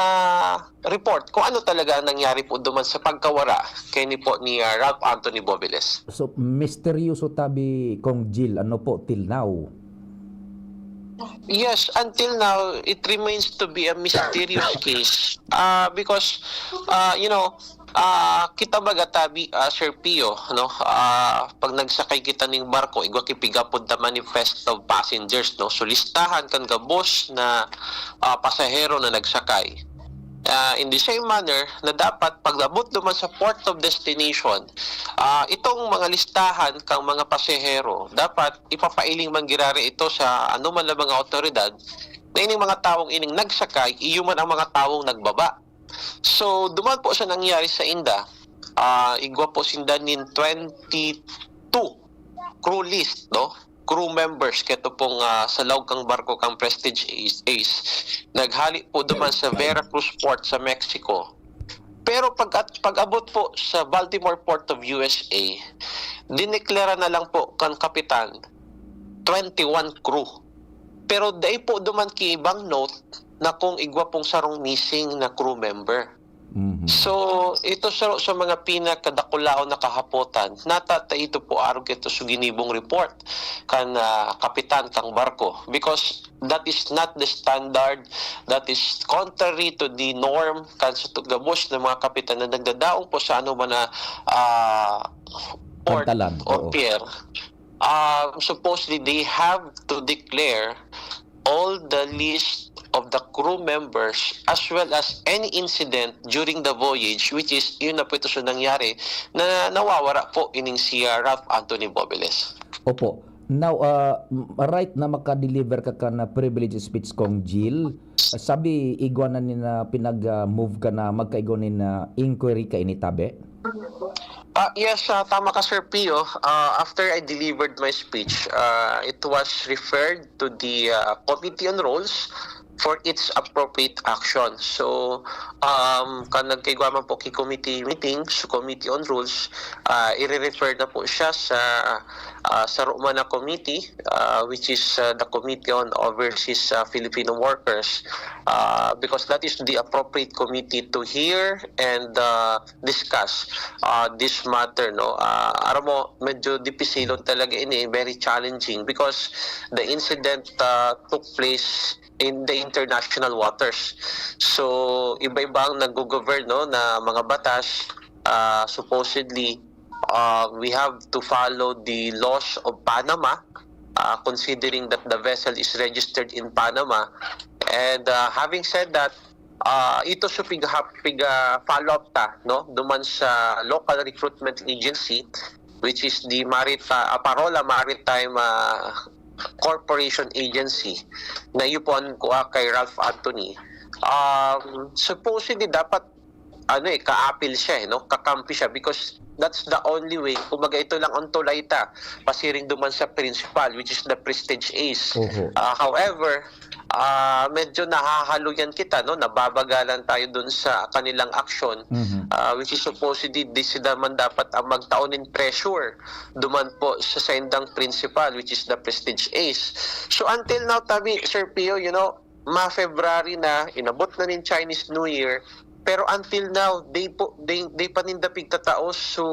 report kung ano talaga ang nangyari po duman sa pagkawara kaini po ni, ah, Ralph Anthony Bobiles. So, misteryoso tabi, Kong Jil, ano po, till now? Yes, until now, it remains to be a mysterious case. Ah, because, ah, you know, ah, kita baga tabi, ah, Sir Pio, no? Ah, pag nagsakay kita ning barko, igwa ki piga pud ta manifest of passengers, no? So, listahan kan gabos na, ah, pasahero na nagsakay. Ah, in the same manner na dapat pag-abot duman sa port of destination, ah, itong mga listahan kang mga pasahero, dapat ipapailing man girare ito sa anoman na mga awtoridad na ining mga tawong ining nagsakay, iyo man ang mga tawong nagbaba. So, duman po sa nangyari sa inda, ah, igwa po sinda nin twenty-two crew list, no? Crew members keto pong, ah, sa laog kang barko kang Prestige Ace, Ace. Naghali po duman sa Veracruz Port sa Mexico. Pero pag, pag-abot po sa Baltimore Port of U S A, dineklara na lang po kan kapitan twenty-one crew. Pero dai po duman ki ibang note na kung igwa pong sarong missing na crew member. Mhm. So, ito sa, sa mga pinakadakulaon na kahapotan, natata ito po arog ito sa ginibong report kan, ah, kapitan kang barko. Because that is not the standard, that is contrary to the norm kan sa tu- gabos na mga kapitan na nagdadaong po sa ano man na, ah, port Pantalan, or oo. pier. Um, supposedly, they have to declare all the list of the crew members as well as any incident during the voyage, which is yun na po ito sa nangyari na nawawara po ining si, ah, Ralph Anthony Bobiles. Opo. Now, ah, m- right na maka-deliver ka kan privilege speech, Kong Jil, sabi igwa na ni na pinag-move ka na magkaigo nin, ah, inquiry kaini tabi? Ah, yes, ah, tama ka, Sir Pio. Ah, after I delivered my speech, ah, it was referred to the, ah, Committee on Rules for its appropriate action. So, um, kan nagkaigwa man po ki committee meeting, sa Committee on Rules, ah, ire-refer na po siya sa, ah, saro man na committee, ah, which is, ah, the Committee on Overseas, ah, Filipino Workers, ah, because that is the appropriate committee to hear and, ah, discuss, ah, this matter, no? Ah, aram mo, medyo dipisilon talaga ini, very challenging because the incident, ah, took place in the international waters. So, iba-iba ang naggo-govern, no, na mga batas. Ah, supposedly, ah, we have to follow the laws of Panama, ah, considering that the vessel is registered in Panama. And, ah, having said that, ah, ito sa piga, piga follow up ta, no, duman sa local recruitment agency, which is the Marita-, ah, Parola Maritime, ah, Corporation Agency, na iyo po ang kuha kay Ralph Anthony. Um, supposedly, dapat, ano eh, kaapil siya eh, no? Kakampi siya because that's the only way. Kumbaga, ito lang ang tulay ta, pasiring duman sa principal, which is the Prestige Ace. Oho. Ah, however, ah, medyo nahahaloyan kita, no? Nababagalan tayo dun sa kanilang aksyon, Mhm. ah, which is supposedly, di sila man dapat ang magtao nin pressure duman po sa saindang principal, which is the Prestige Ace. So, until now, tabi, Sir Pio, you know, ma-February na, inabot na nin Chinese New Year, pero until now, di po, di, di pa ninda pigtataos so,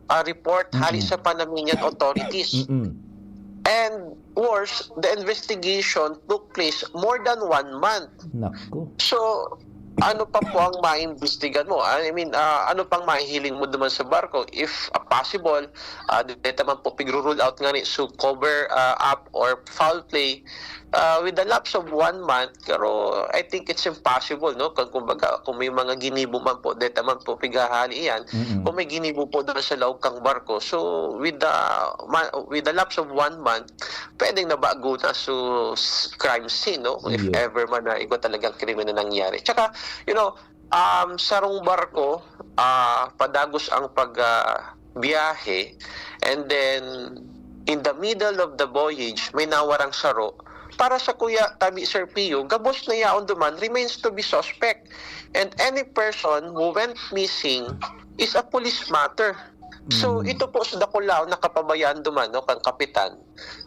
ah, report hali Mm-mm. sa Panamanian authorities. Mm-mm. And worse, the investigation took place more than one month. Nako. So, Ano pa po ang maimbestigan mo? I mean, ah, ano pang mahihiling mo duman sa barko? If, ah, possible, ah, deta man po pigru-rule out ngani so cover, ah, up or foul play, ah, with the lapse of one month, pero I think it's impossible, no? Kung, kumbaga, kung may mga ginibo man po, deta man po pighahali iyan. Mm. Kung may ginibo po doon sa laog kang barko, so with the ma-, with the lapse of one month, pwedeng nabago na so s-, crime scene, no? If Iyo. ever man na igwa talagang krimen na nangyari. Tsaka, you know, um, sarong barko, ah, padagos ang pag, ah, biyahe, and then in the middle of the voyage, may nawarang saro. Para sa kuya tabi, Sir Pio, gabos na yaon duman remains to be suspect. And any person who went missing is a police matter. So, Mm. ito po sa dakulaw na kapabayaan duman, no, kang kapitan,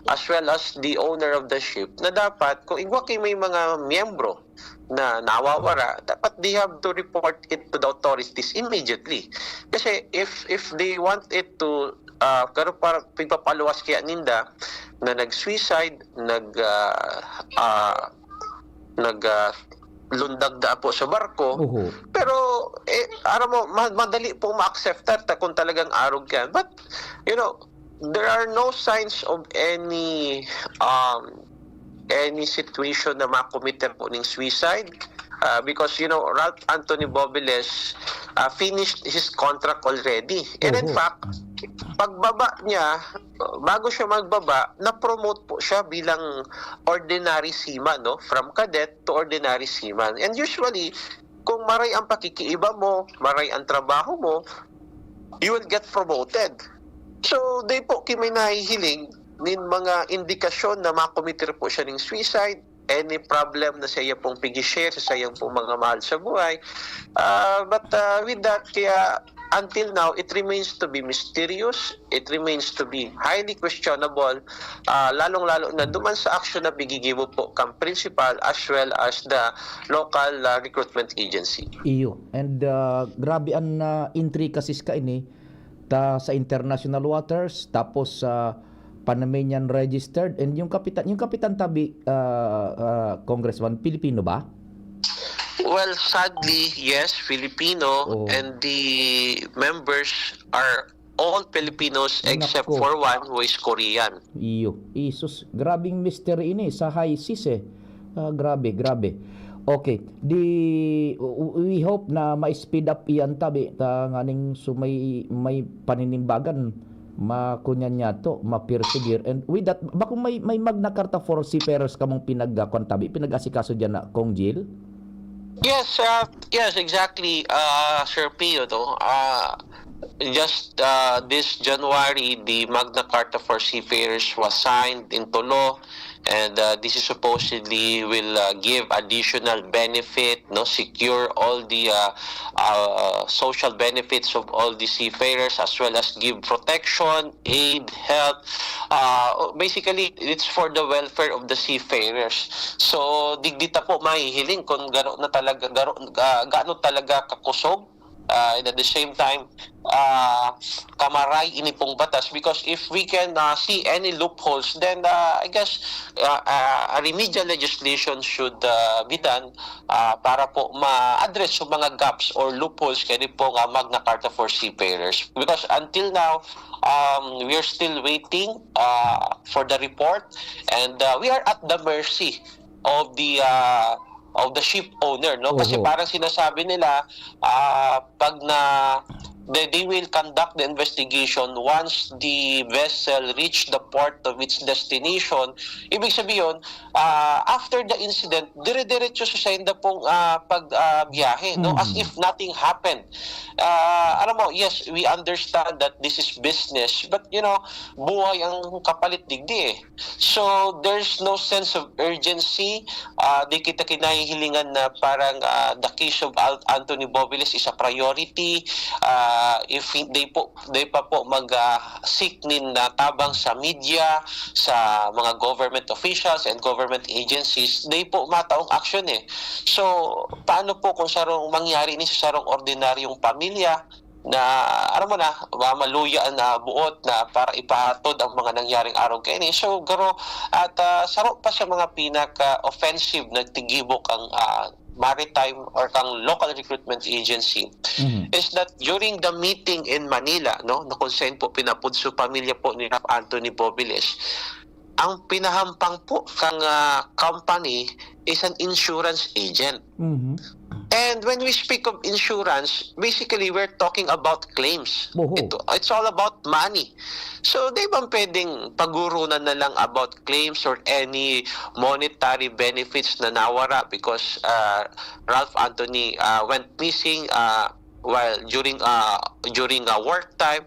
as well as the owner of the ship, na dapat kung igwa kay may mga miyembro na nawawara, dapat they have to report it to the authorities immediately. Kasi if, if they want it to, ah, pero para pigpapaluwas kaya ninda na nag-suicide, nag, ah, ah, nag, ah, lundag da po sa barko. Oho. Pero, eh, aram mo, ma-, madali po ma-acceptar ta kung talagang arog yan. But, you know, there are no signs of any, um, any situation na makomiter po ning suicide. Ah, because, you know, Ralph Anthony Bobiles, ah, finished his contract already. And in Oho. fact, pagbaba niya, bago siya magbaba, na-promote po siya bilang ordinary seaman, no? From cadet to ordinary seaman. And usually, kung maray ang pakikiiba mo, maray ang trabaho mo, you will get promoted. So, di po ki may nahihiling nin mga indikasyon na makomiter po siya ning suicide, any problem na sa iya pong pigi-share sa sayang pong mga mahal sa buhay. Ah, but, ah, with that, kaya until now, it remains to be mysterious, it remains to be highly questionable, ah, lalong-lalo na duman sa aksyon na bigigibo po kang principal as well as the local, ah, recruitment agency. Iyo. And, ah, grabe an, ah, intricacies kaini, ta sa international waters, tapos sa Panamanian registered, and yung kapitan, yung kapitan tabi, ah, ah, Congressman, Pilipino ba? Well, sadly, yes, Filipino, Oh. and the members are all Filipinos except Nako. for one who is Korean. Iyo. Isus, grabing mystery ini sa high seas, eh. Ah, grabe, grabe. Okay, di, w-, we hope na ma-speed up iyan tabi, ta nganing so may, may paninimbagan, makunyan niya to, ma-persevere. And with that, bakong may, may Magna Carta for Seafarers kamong pinag-, ah, kwan tabi, pinag-asikaso diyan na, Cong Jil? Yes, ah, yes, exactly, ah, Sir Pio, no? Ah, just, ah, this January, the Magna Carta for Seafarers was signed into law, and, ah, this is supposedly will, ah, give additional benefit, no, secure all the, ah, ah, social benefits of all the seafarers, as well as give protection, aid, help. Ah, basically, it's for the welfare of the seafarers. So, digdi ta po mahihiling kung garo na talaga, garo, ah, gaano talaga kakusog. Ah, and at the same time, ah, kamaray ini pong batas, because if we can, ah, see any loopholes, then, ah, I guess, ah, ah, a remedial legislation should, ah, be done, ah, para po ma-address yung mga gaps or loopholes kaya pong, ah, Magna Carta for Seafarers. Because until now, um, we are still waiting, ah, for the report, and, ah, we are at the mercy of the, ah, of the ship owner, no? Kasi Oho. parang sinasabi nila, ah, pag na, they, they will conduct the investigation once the vessel reach the port of its destination. Ibig sabihin, ah, after the incident, dire-diretso sa senda pong, ah, pag, ah, biyahe, no? As Mm. if nothing happened. Ah, alam mo, yes, we understand that this is business, but, you know, buhay ang kapalit digdi, eh. So, there's no sense of urgency. Ah, di kita kinahihilingan na parang, ah, the case of Al-, Anthony Bobiles is a priority. Ah, if hindi po, di pa po mag, ah, seek nin, ah, tabang sa media, sa mga government officials and government agencies, di po mataong aksyon, eh. So, paano po kung sarong mangyari ni sa sarong ordinaryong pamilya? Na, aram mo na, ma-, maluya na buot na para ipahatod ang mga nangyaring arog kaini. So, garo, at, ah, saro pa sa mga pinaka-offensive na tigibok ang, ah, maritime or kang local recruitment agency Mhm. is that during the meeting in Manila, no, na kung saan po pinapudso pamilya po ni Ralph Anthony Bobiles, ang pinahampang po kang ah, company is an insurance agent. Mhm. And when we speak of insurance, basically we're talking about claims. Oho. Ito, it's all about money. So, di ba pwedeng pagurunan na lang about claims or any monetary benefits na nawara because uh, Ralph Anthony uh, went missing uh, while during uh, during uh, work time?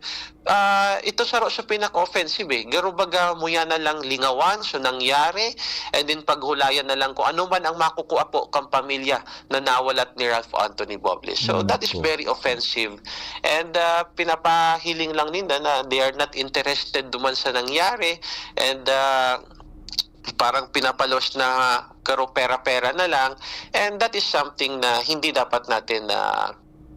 Uh, ito saro sa pinaka-offensive eh. Garo baga muya na lang lingawan so nangyari and then paghulayan na lang kung ano man ang makukuha po kang pamilya na nawalat ni Ralph Anthony Bobles. So Mm, that is po. Very offensive. And uh, pinapahiling lang ninda na they are not interested duman sa nangyari. And uh, parang pinapalos na karo pera-pera na lang. And that is something na hindi dapat natin na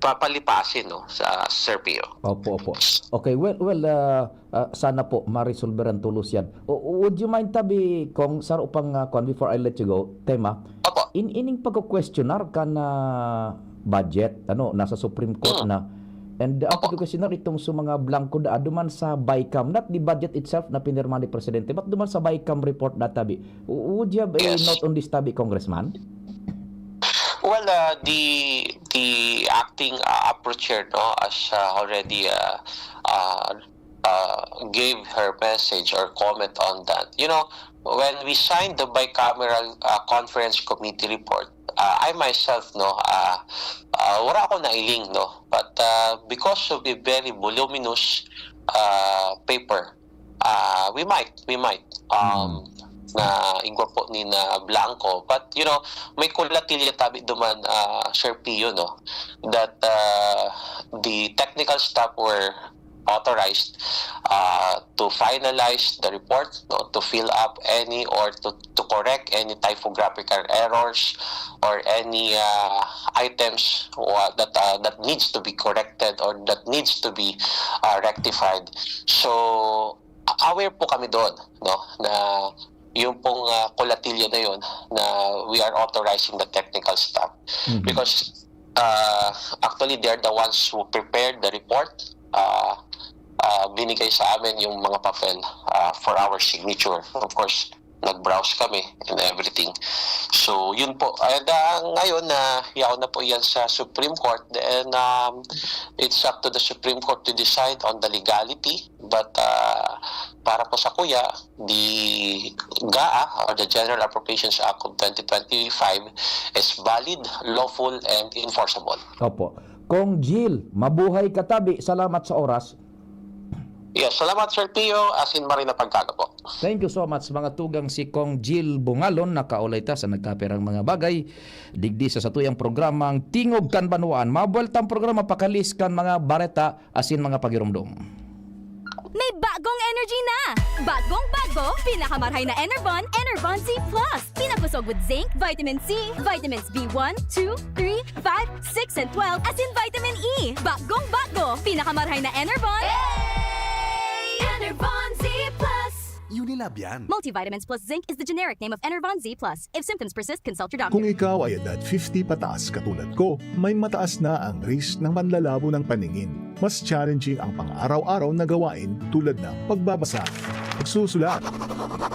papalipasin, no, sa Sir Pio. Opo, opo. Okay, well, well, ah, ah, sana po maresolveran tolos yan. O, would you mind tabi kung saro pang ah, kwan, before I let you go, Tema, Opo. in ining pagko-questionar kan ah, budget, ano, nasa Supreme Court Mm. na. And ang Opo. pagko-questionar itong sa mga blanco da duman sa BICAM, not the budget itself na pinirma ni Presidente, but duman sa BICAM report na tabi. W- Would you have a Yes. note on this tabi, Congressman? Well, uh, the the acting uh, upper chair, no, as uh, already uh, uh, uh, gave her message or comment on that. You know, when we signed the bicameral uh, conference committee report, uh, I myself, no, uh, uh, wala ako nailing, no, but uh, because of a very voluminous uh, paper, uh, we might, we might, um, na igwa po ni na Blanco. But, you know, may kulatilya tabi duman, uh, Sir Pio, no, that uh, the technical staff were authorized uh, to finalize the report, no, to fill up any or to, to correct any typographical errors or any uh, items wa- that uh, that needs to be corrected or that needs to be uh, rectified. So, aware po kami doon, no, na yung pong uh, kulatilya na yun na we are authorizing the technical staff Mhm. because uh, actually they're the ones who prepared the report. Uh, uh, binigay sa amin yung mga papel uh, for our signature. Of course, nag-browse kami and everything. So, yun po. And uh, ngayon, na yaon na po yan sa Supreme Court. And um, it's up to the Supreme Court to decide on the legality. But uh, para po sa kuya, the GAA or the General Appropriations Act of twenty twenty-five is valid, lawful, and enforceable. Opo. Kong Jill, mabuhay ka tabi. Salamat sa oras. Yes, salamat Sir Pio, asin maray na pagkaga po. Thank you so much, mga tugang. Si Kong Jill Bungalon, nakaulay ta sa nagkapirang mga bagay. Digdi sa satuyang programang Tingog kan Banwaan. Mabuwelta ang programa, pakalis kan mga bareta asin mga pagirumdom. May bagong energy na! Bagong bago, pinakamarhay na Enervon, Enervon Z plus. Pinakosog with zinc, vitamin C, vitamins B one, two, three, five, six, and twelve, asin vitamin E. Bagong bago, pinakamarhay na Enervon. Enervon Z plus. Unilab yan. Multivitamins plus zinc is the generic name of Enervon Z plus. If symptoms persist, consult your doctor. Kung ikaw ay edad fifty pataas katulad ko, may mataas na ang risk ng panlalabo ng paningin. Mas challenging ang pang-araw-araw na gawain tulad ng pagbabasa, pagsusulat,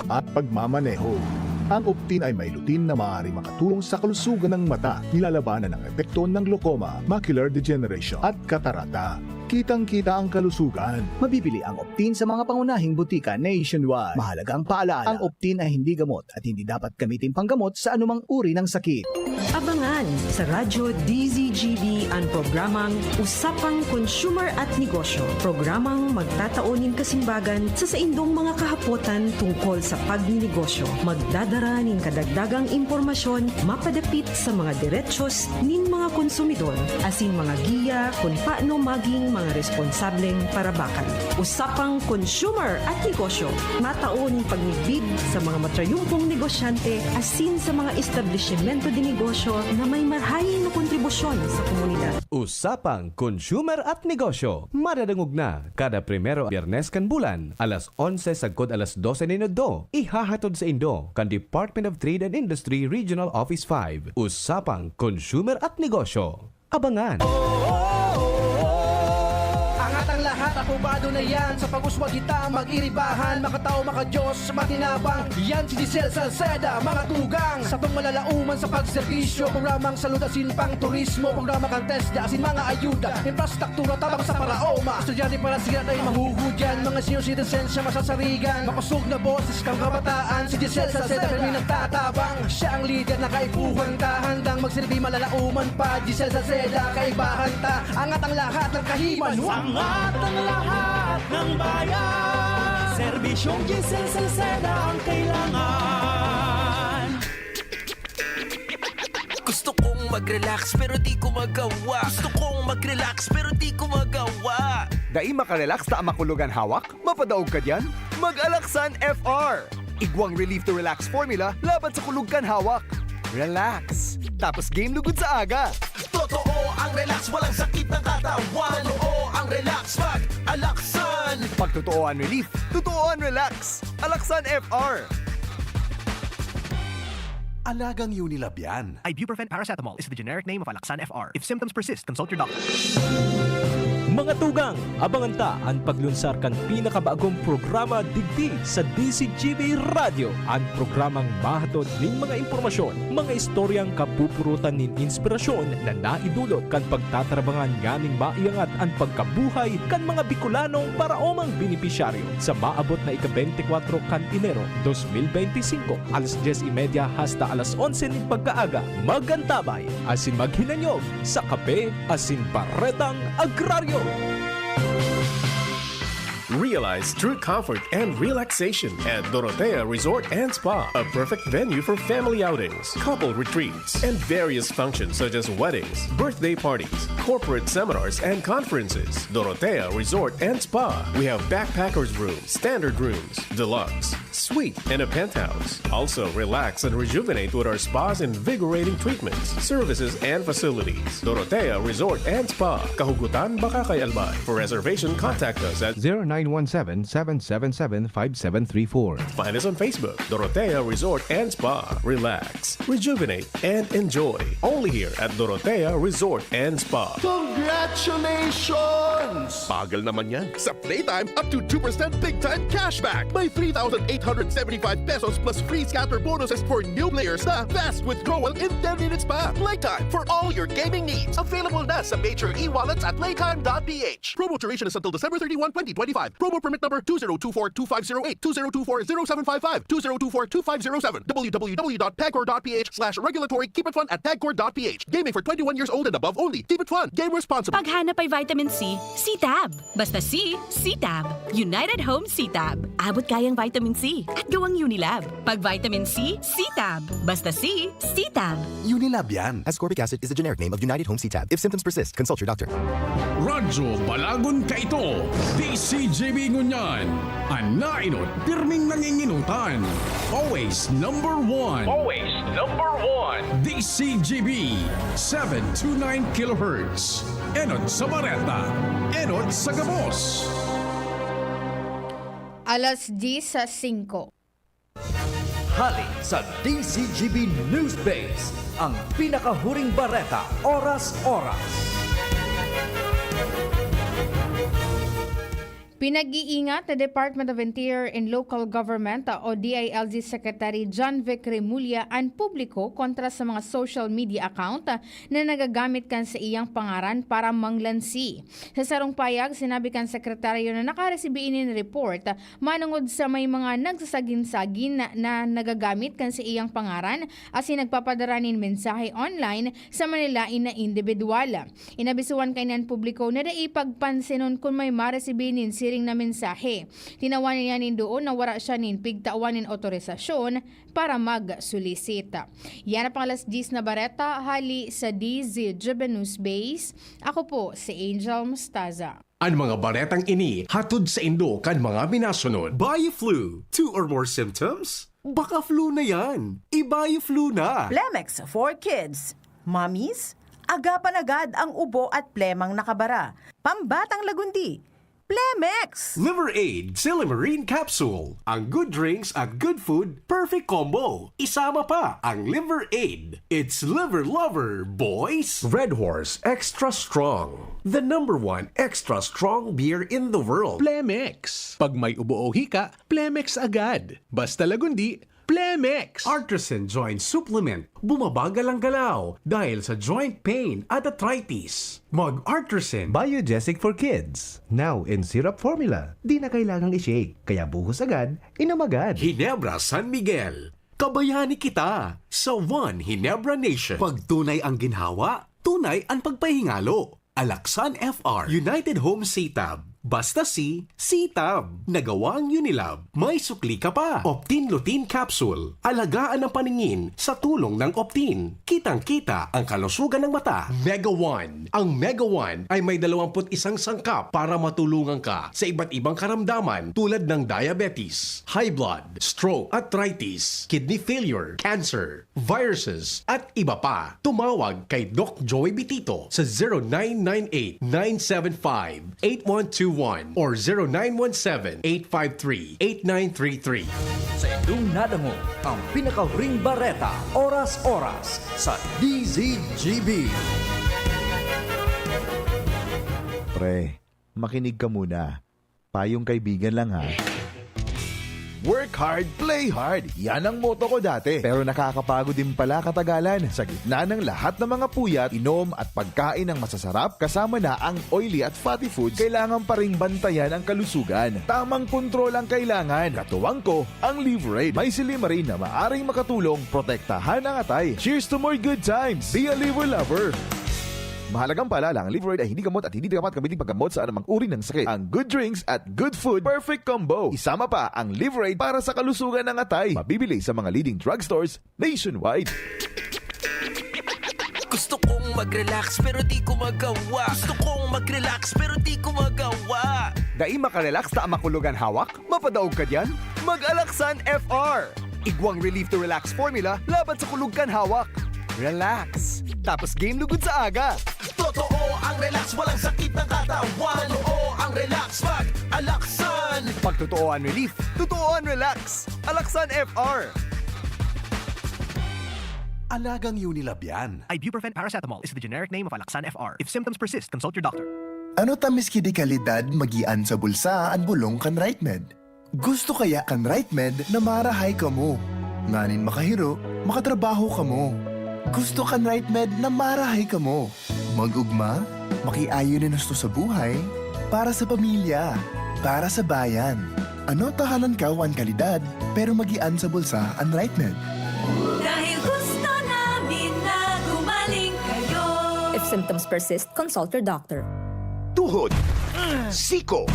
at pagmamaneho. Ang Optin ay may lutein na maaaring makatulong sa kalusugan ng mata, nilalabanan ang epekto ng glaucoma, macular degeneration, at katarata. Kitang-kita ang kalusugan. Mabibili ang Optin sa mga pangunahing butika nationwide. Mahalagang paalala, ang Optin ay hindi gamot at hindi dapat gamitin panggamot sa anumang uri ng sakit. Abangan sa Radyo D Z G B ang programang Usapang Consumer at Negosyo. Programang magtatao nin kasimbagan sa saindong mga kahapotan tungkol sa pagninegosyo. Magdadara nin kadagdagang impormasyon mapadapit sa mga derechos nin mga konsumidor, asin mga giya kun paano maging mga responsableng parabakan. Usapang consumer at negosyo. Matao nin pagmidbid sa mga matrayumpong negosyante asin sa mga establisimento de negosyo na may marahay na kontribusyon sa komunidad. Usapang Consumer at Negosyo. Madadangog na kada primero Biyernes kan bulan, alas onse sagkod alas dose nin udto. Ihahatod saindo kan Department of Trade and Industry Regional Office five. Usapang Consumer at Negosyo. Abangan! Angat ang lahat, apobado na yan. Sa pag-uswag kita, mag-iribahan, makatao, makadiyos, matinabang. Yan si Giselle Salceda, mga tugang. Satong malalauman sa pagserbisyo, programang salud asin pang turismo, programa kan TESDA asin mga ayuda, infrastruktura tabang sa paraoma. Estudyante para siya ay mahuhudyan, mga senior citizens siya masasarigan. Makusog na boses kang kabataan, si Giselle Salceda kami nagtatabang. Siya ang lider na kaipuhan ta, handang magsilbi malalauman pa. Giselle Salceda, kaibahan ta, angat ang lahat ng kahiman. Angat ang lahat ng bayan. Serbisyong Giselle Salceda ang kailangan. Gusto kong mag-relax pero di ko magawa. Gusto kong mag-relax pero di ko magawa. Dai makarelax ta makulog an hawak? Mapadaog ka diyan? Mag-Alaxan F R! Igwang relief to relax formula laban sa kulog kan hawak. Relax. Tapos game lugod sa aga. Totoo ang relax, walang sakit ng katawan. Totoo ang relax, mag-Alaxan. Pag totoo ang relief, totoo ang relax. Alaxan F R. Alagang Unilab yan. Ibuprofen paracetamol is the generic name of Alaxan F R. If symptoms persist, consult your doctor. Mga tugang, abangan ta an paglunsar kan pinakabagong programa digdi sa D C G B Radyo. An programang mahatod nin mga impormasyon, mga istoryang kapupurutan nin inspirasyon na naidulot kan pagtatrabangan nganing maiangat an pagkabuhay kan mga Bicolanong paraomang benepisyaryo. Sa maabot na ika-beintikwatro kan Enero, dos mil beintisinko, alas dyes y media hasta alas onse nin pagkaaga. Mag-antabay asin maghinanyog sa Kape asin Baretang Agraryo. Realize true comfort and relaxation at Dorotea Resort and Spa, a perfect venue for family outings, couple retreats, and various functions such as weddings, birthday parties, corporate seminars, and conferences. Dorotea Resort and Spa. We have backpackers room, standard rooms, deluxe, suite, and a penthouse. Also, relax and rejuvenate with our spa's invigorating treatments, services, and facilities. Dorotea Resort and Spa, Kahugutan, Bacacay, Albay. For reservation, contact us at zero nine one seven, seven seven seven, five seven three four. Find us on Facebook, Dorotea Resort and Spa. Relax, rejuvenate, and enjoy. Only here at Dorotea Resort and Spa. Congratulations! Bagal naman yan. Sa Playtime, up to two percent big time cashback. May three thousand eight hundred seventy-five pesos plus free scatter bonuses for new players na fast withdrawal in ten minutes pa. Playtime for all your gaming needs. Available na sa major e-wallets at playtime dot p h. Promo duration is until December thirty-one, twenty twenty-five. Promo permit number two zero two four two five zero eight, two zero two four zero seven five five, two zero two four two five zero seven, w w w dot pagcor dot p h slash regulatory, keep it fun at pagcor dot p h. Gaming for twenty-one years old and above only. Keep it fun. Game responsibly. Paghanap ay vitamin C, C-Tab. Basta C, C-Tab. United Home C-Tab. Abot kayang vitamin C at gawang Unilab. Pag vitamin C, C-Tab. Basta C, C-Tab. Unilab yan. Ascorbic acid is the generic name of United Home C-Tab. If symptoms persist, consult your doctor. Radyo Balagon kaito, D C G B ngunyan. An nainot, pirming nanginginutan. Always number one. Always number one. D C G B, seven two nine kilohertz. Enot sa Bareta, enot sa gabos. Alas diyes sa singko. Hali sa D C G B News Base, ang pinakahuring bareta, oras-oras. Pinag-iingat na Department of Interior and Local Government o D I L G Secretary John Vic Remulla an publiko kontra sa mga social media account na nagagamit kan sa iyang pangaran para manglansi. Sa sarong payag, sinabi kan sekretaryo na nakaresibi nin report manongod sa may mga nagsasagin-sagin na, na nagagamit kan sa iyang pangaran asin nagpapadara nin mensahe online sa manlaen na indibidwal. Inabisuhan kaini an publiko na dai pagpansinon kun may maresibi nin siring na mensahe. Tinawan niya nin doon na wara siya nin pigtawan nin otorisasyon para mag-solicit. Yan ang pang alas diyes na bareta hali sa D Z Juvenus Base. Ako po si Angel Mostaza. An mga baretang ini hatod saindo kan mga minasunod. Biflu, two or more symptoms? Baka flu na yan. I-Biflu na. Plemex for kids. Mommies, agapan agad ang ubo at plemang nakabara. Pambatang lagundi, Plemex! Liver Aid, Silymarin Capsule. Ang good drinks at good food, perfect combo. Isama pa ang Liver Aid. It's Liver Lover, boys! Red Horse Extra Strong, the number one extra strong beer in the world. Plemex. Pag may ubo o hika, Plemex agad. Basta lagundi, Plemex. Artisan Joint Supplement. Bumabagal ang galaw dahil sa joint pain at arthritis. Mag-Artisan. Biogesic for kids. Now in syrup formula. Di na kailangang i-shake. Kaya buhos agad, inom agad. Ginebra San Miguel. Kabayani kita sa One Ginebra Nation. Pag tunay ang ginhawa, tunay ang pagpahingalo. Alaksan F R, United Home C-Tab. Basta C, C-Tab. Nagawang Unilab. May sukli ka pa. Optin Lutein Capsule. Alagaan ang paningin sa tulong ng Optin. Kitang-kita ang kalusugan ng mata. Mega One. Ang Mega One ay may dalawampu't isang sangkap para matulungan ka sa iba't ibang karamdaman tulad ng diabetes, high blood, stroke, arthritis, kidney failure, cancer, viruses, at iba pa. Tumawag kay Doc Joey Bitito sa zero nine nine eight, nine seven five, eight one two one or zero nine one seven, eight five three, eight nine three three. Sa inyong nadangog ang pinakahuring bareta, oras-oras, sa D Z G B. Pre, makinig ka muna. Payong kaibigan lang, ha. Work hard, play hard. Yan ang motto ko dati. Pero nakakapagod din pala katagalan. Sa gitna ng lahat ng mga puyat, inom at pagkain ng masasarap, kasama na ang oily at fatty foods, kailangan pa ring bantayan ang kalusugan. Tamang kontrol ang kailangan. Katuwang ko, ang Liverade. May silymarin na maaring makatulong protektahan ang atay. Cheers to more good times! Be a Liver Lover! Mahalagang paalala, ang Liverade ay hindi gamot at hindi dapat gamitin paggamot sa anumang uri ng sakit. Ang good drinks at good food, perfect combo. Isama pa ang Liverade para sa kalusugan ng atay. Mabibili sa mga leading drugstores nationwide. Gusto kong mag-relax pero di ko magawa. Gusto kong mag-relax pero di ko magawa. Dai makarelax ta makulog an hawak? Mapadaog ka diyan? Mag-Alaksan F R! Igwang relief to relax formula laban sa kulog kan hawak. Relax. Tapos game lugod sa aga. Totoo ang relax, walang sakit ng katawan. Totoo ang relax, mag-Alaksan. Pag totoo ang relief, totoo ang relax. Alaksan F R. Alagang Unilab yan. Ibuprofen paracetamol is the generic name of Alaksan F R. If symptoms persist, consult your doctor. Ano ta miski di kalidad magian sa bulsa an bulong kan RightMed? Gusto kaya kan RightMed na marahay kamo? Nganing makahiro, makatrabaho kamo. Gusto kan RightMed na marahay kamo. Mag-ugma, makiayon nin husto sa buhay, para sa pamilya, para sa bayan. Ano ta halangkaw an kalidad, pero magian sa bulsa an RightMed? Dahil gusto namin na gumaling kayo. If symptoms persist, consult your doctor. Tuhod, siko,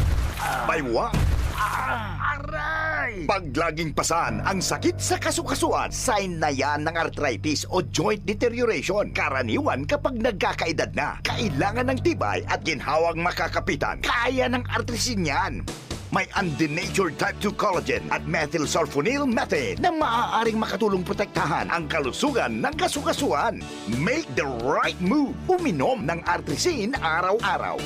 baywa, aray! Pag laging pasan ang sakit sa kasukasuan, sign na yan ng arthritis o joint deterioration. Karaniwan kapag nagkakaedad na, kailangan ng tibay at ginhawang makakapitan. Kaya ng artrisin yan. May undenatured type two collagen at methylsulfonyl methane na maaaring makatulong protektahan ang kalusugan ng kasukasuan. Make the right move. Uminom ng Artrisin araw-araw.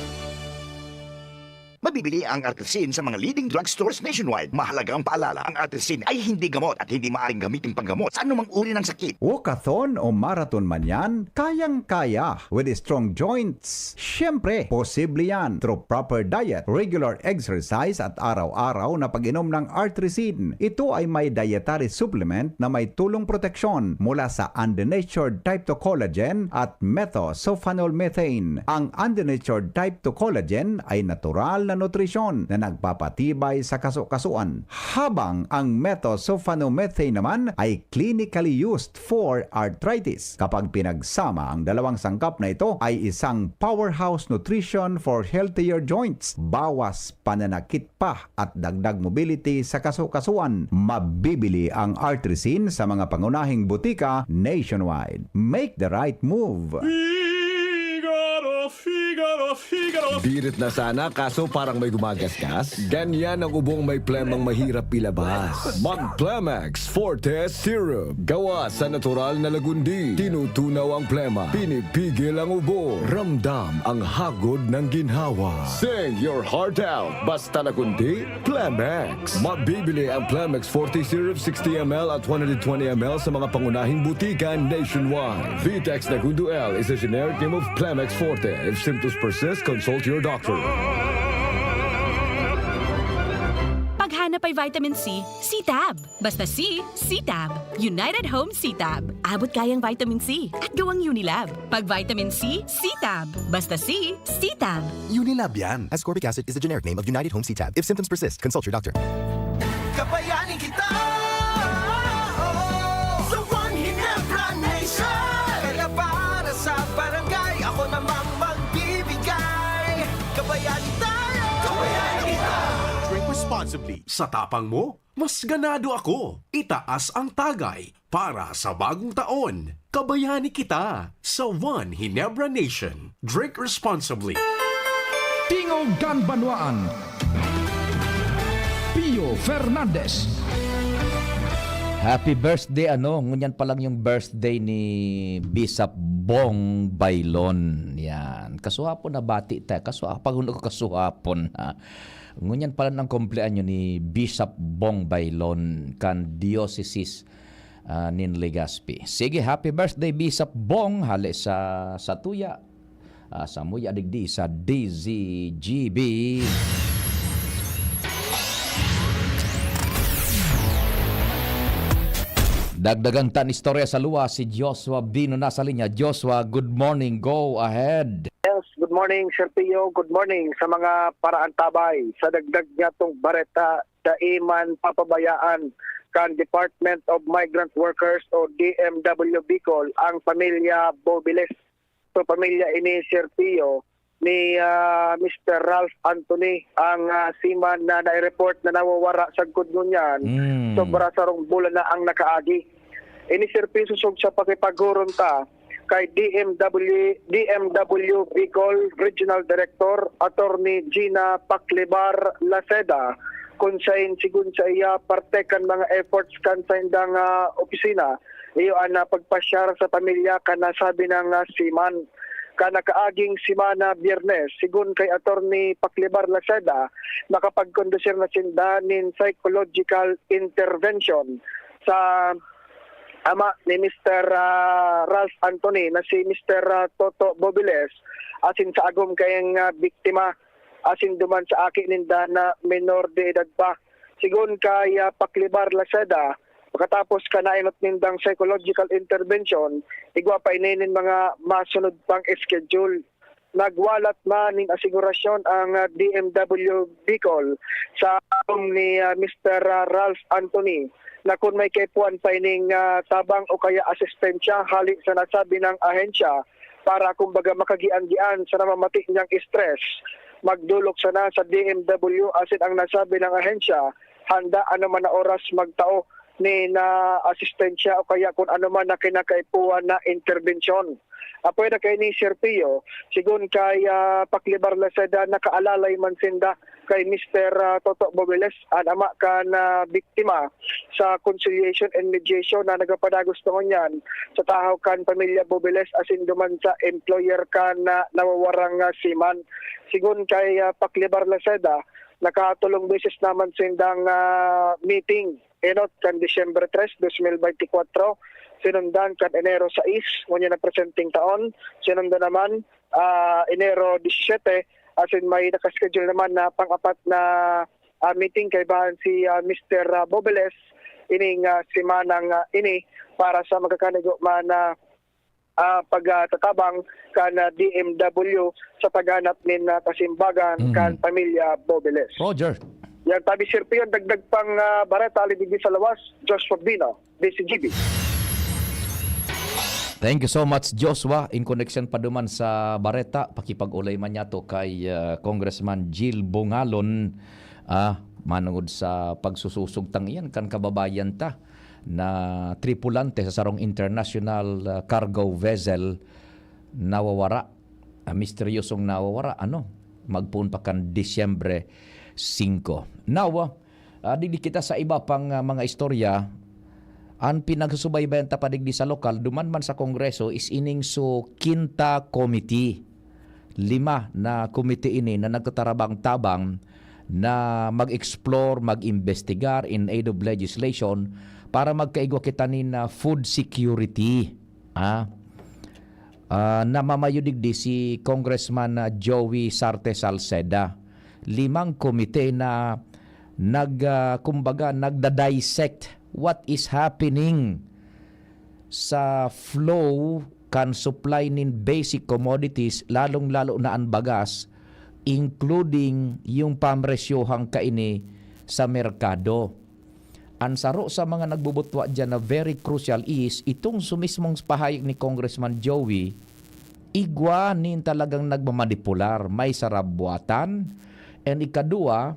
Mabibili ang Artrisin sa mga leading drugstores nationwide. Mahalagang paalala, ang Artrisin ay hindi gamot at hindi maaaring gamitin panggamot sa anumang uri ng sakit. Walkathon o marathon man yan, kayang-kaya with strong joints. Siyempre, posible yan through proper diet, regular exercise at araw-araw na pag-inom ng Artrisin. Ito ay may dietary supplement na may tulong proteksyon mula sa undenatured type two collagen at methosulfonol methane. Ang undenatured type two collagen ay natural na nutrisyon na nagpapatibay sa kaso-kasuan, habang ang methoxyphenomethaine naman ay clinically used for arthritis. Kapag pinagsama ang dalawang sangkap na ito, ay isang powerhouse nutrition for healthier joints, bawas pananakit pa at dagdag mobility sa kaso-kasuan. Mabibili ang Artrisin sa mga pangunahing butika nationwide. Make the right move! Figaro, Figaro, Figaro. Birit na sana, kaso parang may gumagasgas. Ganyan ang ubong may plemang mahirap ilabas. Mag Plemex Forte Syrup. Gawa sa natural na lagundi. Tinutunaw ang plema. Pinipigil ang ubo. Ramdam ang hagod ng ginhawa. Sing your heart out. Basta lagundi, Plemex. Mabibili ang Plemex Forte Syrup sixty M L at one hundred twenty M L sa mga pangunahing butika nationwide. Vitex Negundo L is a generic name of Plemex Forte. If symptoms persist, consult your doctor. Paghanap ay vitamin C, C-Tab. Basta C, C-Tab. United Home C-Tab. Abot kayang vitamin C at gawang Unilab. Pag vitamin C, C-Tab. Basta C, C-Tab. Unilab yan. Ascorbic acid is the generic name of United Home C-Tab. If symptoms persist, consult your doctor. Kabayan kita! Oo! Sa One Ginebra Nation! Kaya para sa barangay, ako namang magbibigay. Kabayan tayo! Kabayan kita! Drink responsibly. Sa tapang mo, mas ganado ako. Itaas ang tagay para sa bagong taon. Kabayani kita sa One Ginebra Nation. Drink responsibly. Tingog kan Banwaan, Pio Fernandez. Happy birthday, ano? Ngunyan pa lang yung birthday ni Bishop Bong Baylon. Yan. Kasuhapon nabati ta. Kasuhapon, kasuhapon, ha? Ngunyan pala ang kumpleanyo ni Bishop Bong Baylon kan Diocese, ah, nin Legazpi. Sige, happy birthday, Bishop Bong, hale sa, sa tuya, ah, sa muya digdi sa D Z G B. Dagdagan tan istorya sa luwas, si Joshua Bino nasa linya. Joshua, good morning. Go ahead. Yes, good morning, Sir Pio. Good morning sa mga paraantabay. Sa dagdag niyatong bareta, dai man papabayaan kan Department of Migrant Workers o D M W Bicol ang pamilya Bobiles. So, pamilya ini, Sir Pio, ni, ah, Mister Ralph Anthony, ang, ah, seaman na nai-report na nawawara sagkod ngunyan. Mm. Sobra sarong bulan na ang nakaagi. Ini, Sir Pio, sosog sa pakipaghuron ta kay D M W, D M W Bicol Regional Director Attorney Gina Paclibar Laceda, kun sain, sigon sa iya, parte kan mga efforts kan saindang, ah, opisina, iyo an, ah, pagpasyar sa pamilya kan nasabi nang, ah, seaman. Kan nakaaging semana, Biyernes, sigon kay Attorney Paclibar Laceda, nakapagkondusir na sinda nin psychological intervention sa ama ni Mister, ah, Ralph Anthony na si Mister, ah, Toto Bobiles, asin sa agom kayang, ah, biktima, asin duman sa aki ninda na menor de edad pa. Sigon kay, ah, Paclibar Laceda, pagkatapos kan naenot nindang psychological intervention, igwa pa ini nin mga masunod pang schedule. Nagwalat man nin asigurasyon ang, ah, D M W Bicol sa agom ni, ah, Mister, ah, Ralph Anthony na kun may kaipuhan pa ining, ah, tabang o kaya asistensya hali sa nasabi nang ahensya para, kumbaga, makagian-gian sa namamati niyang stress, magdolok sana sa D M W asin ang nasabi nang ahensya handa anoman na oras magtao nin, ah, asistensya o kaya kun anoman na kinakaipuhan na interbensyon. Apwera kaini, Sir Pio, sigon kay, ah, Paclibar Laceda, nakaalalay man sinda kay Mister, ah, Toto Bobiles, an ama kan, ah, biktima, sa conciliation and mediation na nagapadagos na ngunyan sa tahaw kan pamilya Bobiles asin duman sa employer kan, ah, nawawarang, ah, seaman. Sigon kay, ah, Paclibar Laceda, nakatulong beses naman sindang, ah, meeting enot kan Disyembre tres, dos mil beintikwatro, sinundan kan Enero sais, ngunyan na presenteng taon, sinundan naman, ah, Enero disisiyete, asin may nakaschedule naman na pang-apat na, ah, meeting kaibahan si, ah, Mister, ah, Bobeles, ining, ah, semanang, ah, ini para sa magkakanigo man na ah, pagtatabang kan, ah, D M W sa paghanap nin, ah, kasimbagan Mhm. kan pamilya Bobeles. Roger. Yan tabi, Sir Pio, dagdag pang, ah, bareta ali digdi sa lawas, Joshua Bino, D C G B. Thank you so much, Joshua. In connection pa duman sa bareta, pakipag-ulay man niya to kay, ah, Congressman Jill Bongalon, ah, manungod sa pagsusosog tang iyan kan kababayan ta na tripulante sa sarong international, ah, cargo vessel nawawara. Ah, misteryosong nawawara, ano, magpoon pa kan Disyembre singko. Now, ah, digdi kita sa iba pang, ah, mga istorya. An pinagsusubaybayan ta pa digdi sa lokal, duman man sa Kongreso, is ining so Quinta Committee. Lima na komite ini na nagtatarabang-tabang na mag-explore, mag-imbestigar in aid of legislation para magkaigwa kita nin, ah, food security. Ah, ah, namamayo digdi si Congressman, ah, Joey Sarte Salceda. Limang komite na nag, ah, kumbaga, nagda-dissect what is happening sa flow kan supply nin basic commodities, lalong-lalo na an bagas, including yung pamresyohan kaini sa merkado. An saro sa mga nagbubutwa diyan na very crucial is itong su mismong pahayag ni Congressman Joey, igwa nin talagang nagmamanipular, may sarabwatan, and ikadua,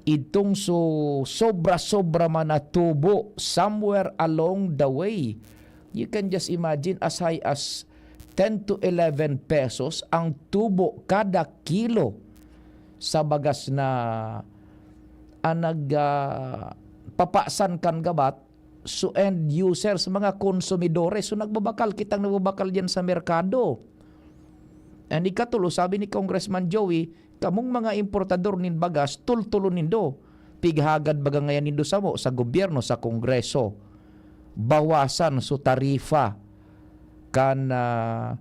itong su sobra-sobra man na tubo somewhere along the way. You can just imagine, as high as ten to eleven pesos ang tubo kada kilo sa bagas na, ah, nag, ah, papasan kan gabat, so end users, mga konsumidores. So, nagbabakal, kitang nagbabakal diyan sa merkado. And ikatulo, sabi ni Congressman Joey, kamong mga importador nin bagas, tultulon nindo. Pighagad baga ngayan nindo samo sa gobyerno, sa Kongreso. Bawasan so tarifa kan, ah,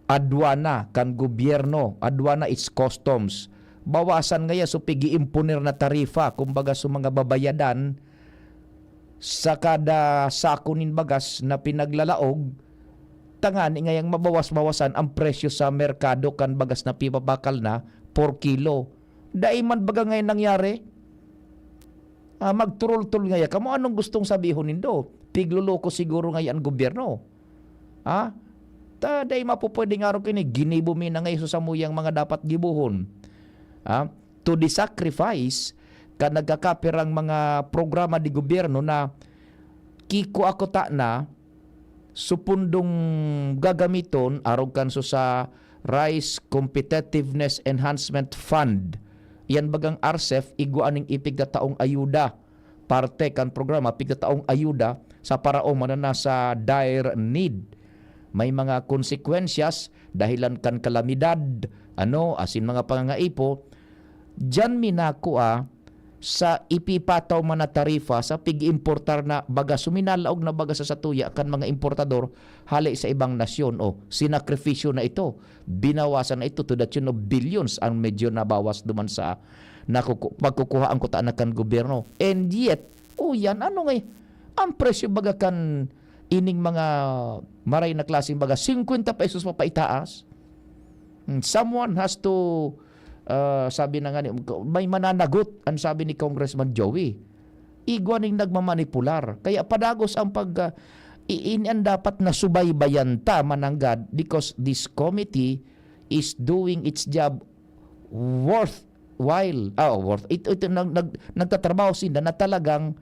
adwana kan gobyerno. Adwana, it's customs. Bawasan ngaya so pig-iimponer na tarifa, kumbaga, so mga babayadan sa kada sako nin bagas na pinaglalaog, tangani ngayang mabawas-bawasan ang presyo sa merkado kan bagas na pipabakal na per kilo. Dai man baga ngayon nangyari? Ah, magturultol ngaya kamo, anong gustong sabihon nindo? Pigloloko siguro ngaya an gobyerno. Ha? Ta, dai mapupwedeng arog ini, ginibo mi na ngaya so samuyang mga dapat gibohon. Ha? To the sacrifice kan nagkakapirang mga programa di gobyerno na kikua kuta na so pundong gagamiton arog kan so sa Rice Competitiveness Enhancement Fund. Yan bagang RCEF, igwa ning ipigtataong ayuda. Parte kan programa, pigtataong ayuda sa paraoma na nasa dire need. May mga konsekwensyas dahilan kan kalamidad, ano, asin mga pangangaipo. Diyan minakua sa ipipataw man na tarifa sa pig-importar na bagas, suminalaog na bagas sa satuya kan mga importador hale sa ibang nasyon. O, sinakripisyo na ito. Binawasan na ito to the tune of billions ang medyo nabawas duman sa nakuku-, pagkukuhaan kuta na kan gobyerno. And yet, o yan, ano nga, ang presyo baga kan ining mga maray na klaseng baga, singkwenta pesos pa paitaas. Hmm, someone has to, ah, sabi na nga ni, may mananagot, ang sabi ni Congressman Joey. Igwa ning nagmamanipular. Kaya padagos ang pag, ah, i-, ini ang dapat na subaybayan ta, mananggad, because this committee is doing its job worthwhile. Ah, worth, ito, ito, nag-, nag-, nagtatrabaho sinda na talagang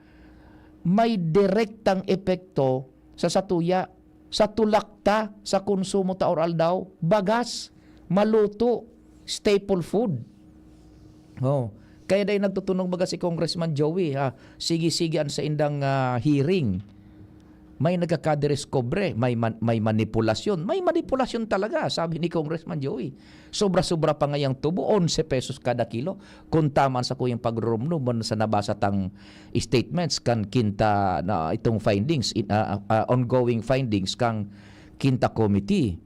may direktang epekto sa satuya, sa tulak ta, sa konsumo ta or aldaw, bagas, maluto, staple food. Oh. Kaya dai nagtutunog baga si Congressman Joey, ha. Sige-sige an saindang, ah, hearing. May nagkakadiskobre, may man-, may manipulasyon. May manipulasyon talaga, sabi ni Congressman Joey. Sobra-sobra pa ngayang tubo, onse pesos kada kilo. Kung tama sa kuyang pagrurumdum sa nabasa tang statements kan kinta na itong findings, in, ah, ah, ongoing findings kang kinta committee.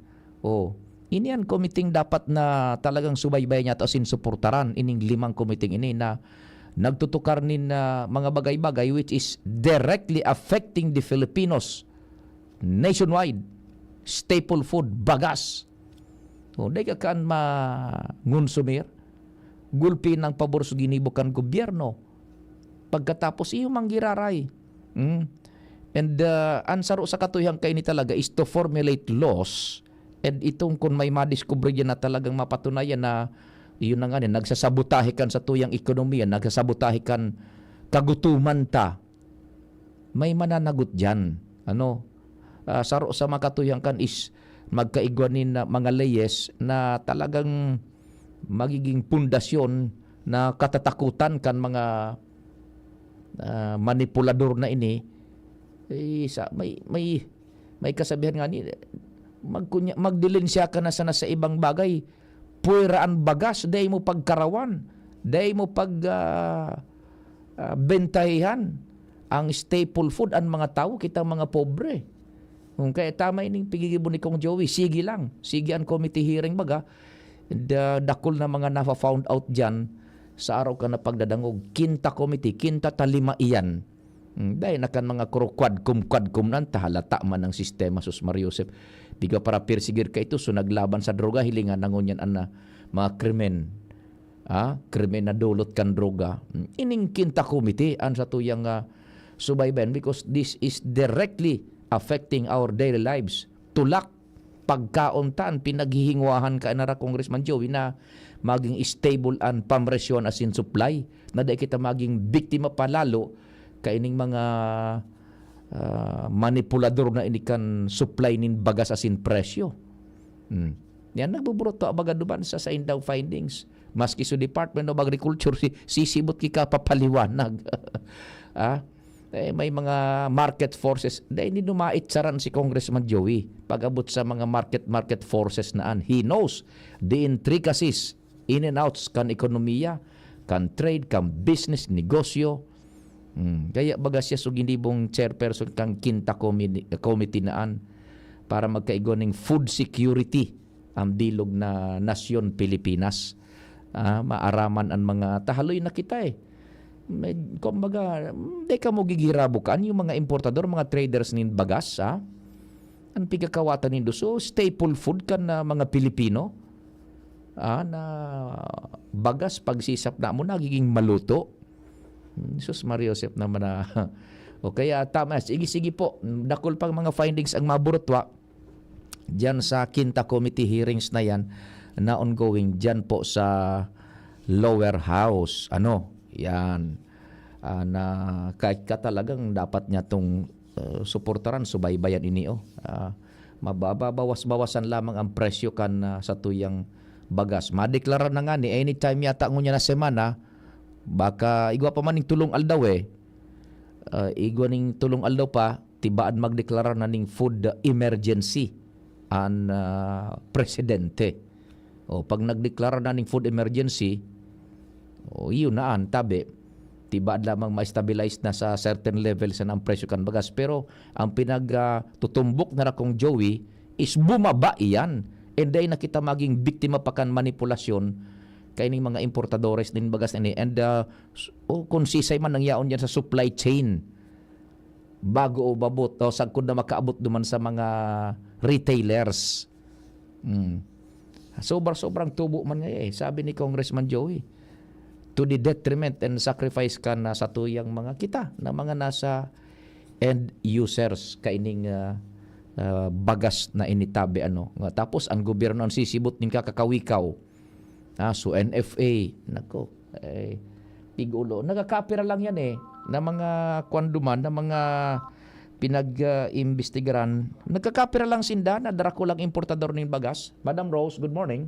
Oh, ini an committee dapat na talagang subaybayan niya ta asin suportaran ining limang committee ini na nagtutukar nin, ah, mga bagay-bagay which is directly affecting the Filipinos nationwide. staple food, bagas. O, dai ka kan mangonsumir, gulpi nang pabor sa ginibo kan gobyerno. Pagkatapos, iyo mang giraray. Mm. And, ah, ang saro sa katuyohan kaini talaga is to formulate laws. And itong kun may madiskubre diyan na talagang mapatunayan na, yun na nga, nagsasabotahe kan sa tuyang ekonomiya, nagsasabotahe kan kagutuman ta, may mananagot diyan. Ano? Ah, saro sa makatuyohan kan is magkaigwa nin, ah, mga leyes na talagang magiging pundasyon na katatakutan kan mga, ah, manipulador na ini. Eh, sa, may, may, may kasabihan nga ni, magkunya-, magdilinsya ka na sana sa ibang bagay. Puwera an bagas, dai mo pagkarawan, dai mo pag, ah, ah, bentahihan ang staple food, an mga tawo, kita mga pobre. Kung kaya tama ining pigigibo ni Kong Joey, sige lang. Sige an committee hearing baga. Da-, dakul na mga nafa-found out diyan sa araw kan na pagdadangog. Kinta committee, kinta ta lima iyan. Hmm, dai na kan mga kuro-, quadcom, quadcom nan, ta halata man ang sistema, sus Maria Josep. Piga para persigir ka ito, so naglaban sa droga, hilingan na ngunyan an, ah, mga krimen. Ah, krimen na dulot kan droga. Hmm, ining kinta committee, an sa tuyang, ah, subaybayan, because this is directly affecting our daily lives. Tulak, pagkaon ta an pinaghihingwahan ka na ra, Congressman Joey, na maging stable an pamresyon asin supply, na dai kita maging biktima pa lalo kaining mga, ah, manipulador na ini kan supply nin bagas asin presyo. Hmm. Yan, nagbuburot to, baga duman sa saindang findings. Maski sa Department of Agriculture, si, sisibot ki kapapaliwanag. Ah? Eh, may mga market forces. Dai ni dumaitsaran si Congressman Joey pag-abot sa mga market, market forces na an. He knows the intricacies, in and outs kan ekonomiya, kan trade, kan business, negosyo. Hmm. Kaya baga siya so ginibong chairperson kan Kinta Comi-, Committee na an para magkaigwa ning food security ang bilog na nasyon Pilipinas. Ah, maaraman an mga tahaloy na kita eh. Med-, kumbaga, mm, di ka mo gigirabukan yung mga importador, mga traders nin bagas, ah. Ang pigkakawatan nindo, so staple food kan, ah, mga Pilipino, ah, na bagas, pagsisap na mo, nagiging maluto. Hmm, sus, Maria Josep naman na. O kaya, tama, sige, sige po, dakul pang mga findings ang maburutwa diyan sa Kinta Committee hearings na yan na ongoing diyan po sa lower house. Ano? Yan. Ah, na kahit ka talagang dapat niya tong, ah, suportaran, subaybayan ini, oh. Ah, mababawas-bawasan lamang ang presyo kan, ah, sa tuyang bagas. Madeklara na nga ni anytime yata ngunyan na semana, baka igwa pa man ning tulong aldaw eh. Ah, igwa ning tulong aldaw pa, tibaan magdeklara na ning food emergency an, ah, presidente. O, pag nagdeklara na ning food emergency, o, iyo na an tabi. Tibaan lamang ma-stabilize na sa certain level sana ang presyo kan bagas. Pero ang pinag, ah, tutumbok na ra, Kong Joey, is bumaba iyan. And dai na kita maging biktima pa kan manipulasyon kaining mga importadores nin bagas ini. And, ah, s-, o, kung sisay man nangyaon diyan sa supply chain, bago o babot, o sagkod na makaabot duman sa mga retailers. Hmm. Sobra-sobrang tubo man nga eh. Sabi ni Congressman Joey, to the detriment and sacrifice kan sa tuyang mga kita na mga nasa end users kaining, ah, ah, bagas na ini tabi, ano. Nga, tapos ang gobyerno ang sisibot nin kakakawikaw. Ah, so N F A, nako, eh, tigulo. Nagkakapira lang yan eh, na mga kwan duman, na mga pinag, ah, imbestigaran. Nagkakapira lang sinda na drakulang importador nin bagas. Madam Rose, good morning.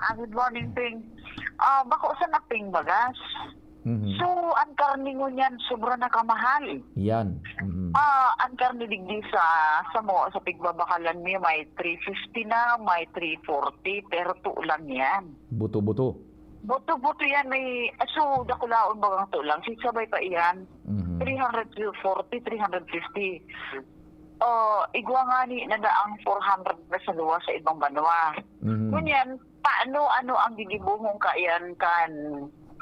Ah, good morning, Ping. Ah, bako sa naping bagas. Mhm. So, ang karne ngunyan, sobra na kamahal. Yan. Mhm. Ah, ang karne digdi sa, sa mo, sa pigbabakalan mi, may three fifty na, may three forty, pero to lang yan. Buto-buto. Buto-buto yan, may, so, dakulaon bagang to lang. Sisabay pa iyan, Mhm. three hundred forty, three hundred fifty. Oh, igwa nga ni, nadaang four hundred na sa luwa sa ibang banwa. Mhm. Ngunyan, paano, ano ang gigibuhon kayan kan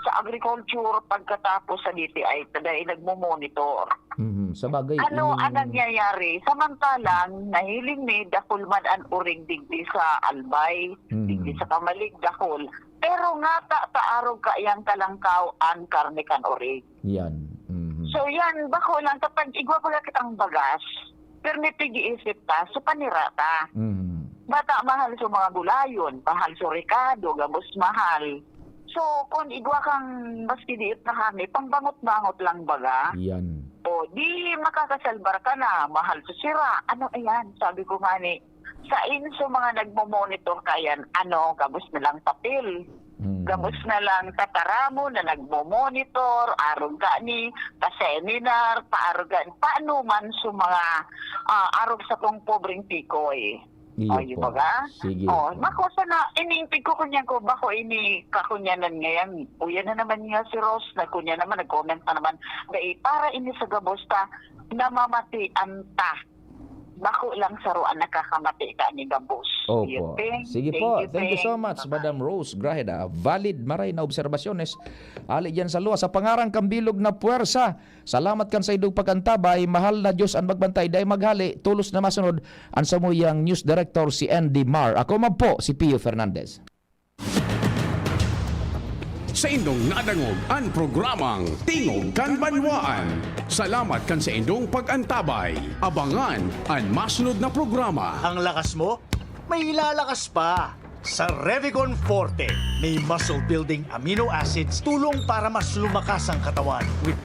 sa agriculture, pagkatapos sa D T I, ta dai nagmo-monitor. Mhm. Sa bagay, Ano ining ang nangyayari? Samantalang, nahiling mi, dakul man an orig digdi sa Albay, Mhm. digdi sa Camalig, dakul. Pero ngata ta arog kaiyang kalangkaw an karne kan orig. Yan. Mhm. So, yan, bako lang, kapag igwa baga kitang bagas, pirmi pig-iisip ta, so panira ta. Mhm. Bata mahal so mga gulayon, mahal so rekado, gabos mahal. So, kung igwa kang maski diit na karne, pangbangot-bangot lang baga. Yan. O, di makakasalbar ka na, mahal so sira. Ano iyan? Sabi ko nga ni, sain so mga nagmo-monitor kayan, ano, gabos na lang papel. Mhm. Gabos na lang tataramon na nagmo-monitor, arog gani, pa-seminar, paarog gani, paano man so mga, ah, arog sa kong pobreng tikoy. Iyo Ay, po. Baga? Sige Oh, po. Bako sana, ining pigkukunyan ko, bako ini kakunyanan ngayon. Uyan na naman nga si Rose, nagkunya naman, nag-comment pa naman. Dai, para ini sa gabos ta, namamatian ta. Bako lang saro an nakakamati ka ni gabos. Opo. Sige po. Thank you so much, Madam Rose Grajeda. Valid, maray na obserbasyones. Ali dyan sa luwas. Sa pangaran kan bilog na puwersa, salamat kan saindong pag-antabay. Mahal na Diyos an magbantay. Dai maghale, tolos na masunod an samuyang news director, si Andy Mar. Ako man po, si Pio Fernandez. Saindong nadangog an programang Tingog kan Banwaan. Salamat kan saindong pag-antabay. Abangan an masunod na programa. Ang lakas mo, may ilalakas pa. Sa Revicon Forte, may muscle building amino acids, tulong para mas lumakas ang katawan. With